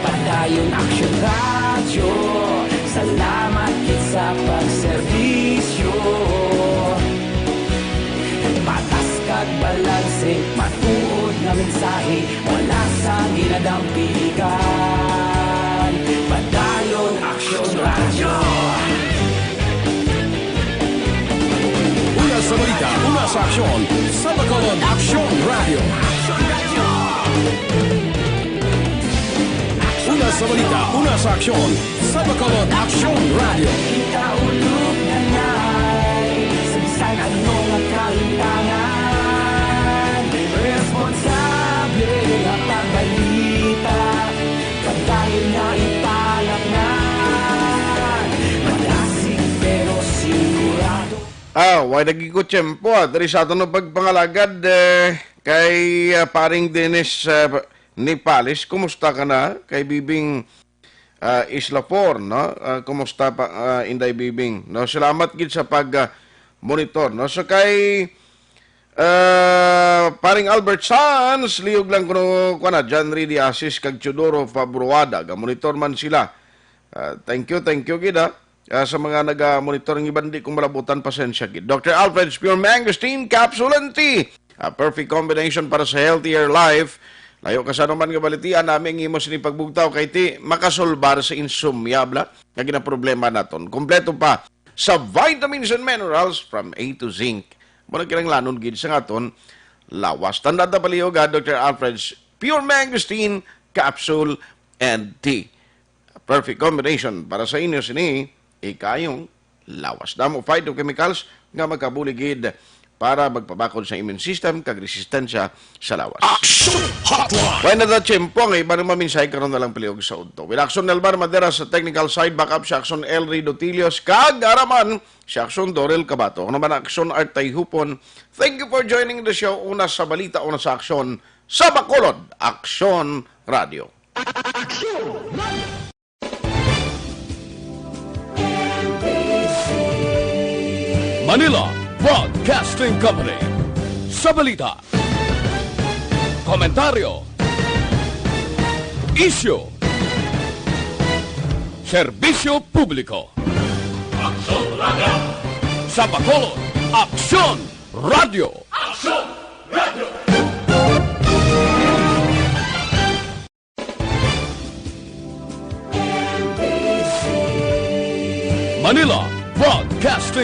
Padayon Aksyon Radyo, salamat gid sa pagserbisyo. Patas kag balanse, matuod nga mensahe, wala sang ginadampigan. Padayon Aksyon Radyo. Una sa balita, una sa aksyon, sa Bacolod Aksyon Radyo. Una sa balita, una sa aksyon, sa Bacolod Aksyon Radyo. Kita ulog na ngay, sa bisan ano nga kalintangan, responsable nga pagbalita, padayon nga ipalaknan, madasig pero sigurado. Ah, way naging ko tiyempo, ah. Diri sa aton ang pagpangalagad, eh, kay, ah, paring Dennis, ah, Nipales, kumusta ka na? Kay Bibing, ah, Islafor, no? Ah, kumusta pa, ah, Inday Bibing? No, salamat gid sa pag, ah, monitor, no? So kay, ah, paring Albert Sanz, liog lang kuno, kuwan na, John Ray Diasis kag Teodoro Fabruada, ga monitor man sila. Ah, thank you, thank you gid, ah. Ah, sa mga naga-monitor, ang iban di ko malabutan, pasensya gid. Doctor Alfred's Pure Mangosteen Capsule and Tea, a perfect combination para sa healthier life. Layo ka sa anuman nga balatian, nami ang imo sini pagbugtaw kay ti makasolbar sa insomnia, bla, nga ginaproblema naton. Kompleto pa sa vitamins and minerals from A to zinc. Mao na kinahanglanon gid sa aton lawas. Tandaan ta palihog, ha, Doctor Alfred's Pure Mangosteen Capsule and Tea. Perfect combination para sa inyo sini, ikayong lawas. Damo phytochemicals nga makabulig gid para magpabakod sa immune system kag resistensya sa lawas. Action Hotline! Way na ta tiyempo, ang iba nga mga mensahe karon na lang palihog sa udto. With Action Elmar Madera sa technical side, backup si Action Elry Dotilios, kag araman si Action Dorel Cabato. Ako naman Action Art Tayhupon. Thank you for joining the show. Una sa balita, una sa aksyon, sa Bacolod, Action Radio. Action! Manila Broadcasting Company. Sa balita, komentaryo, isyu, serbisyo publiko. Aksyon Radio. Sa Bacolod, Aksyon Radio. Aksyon Radio. Manila Broadcasting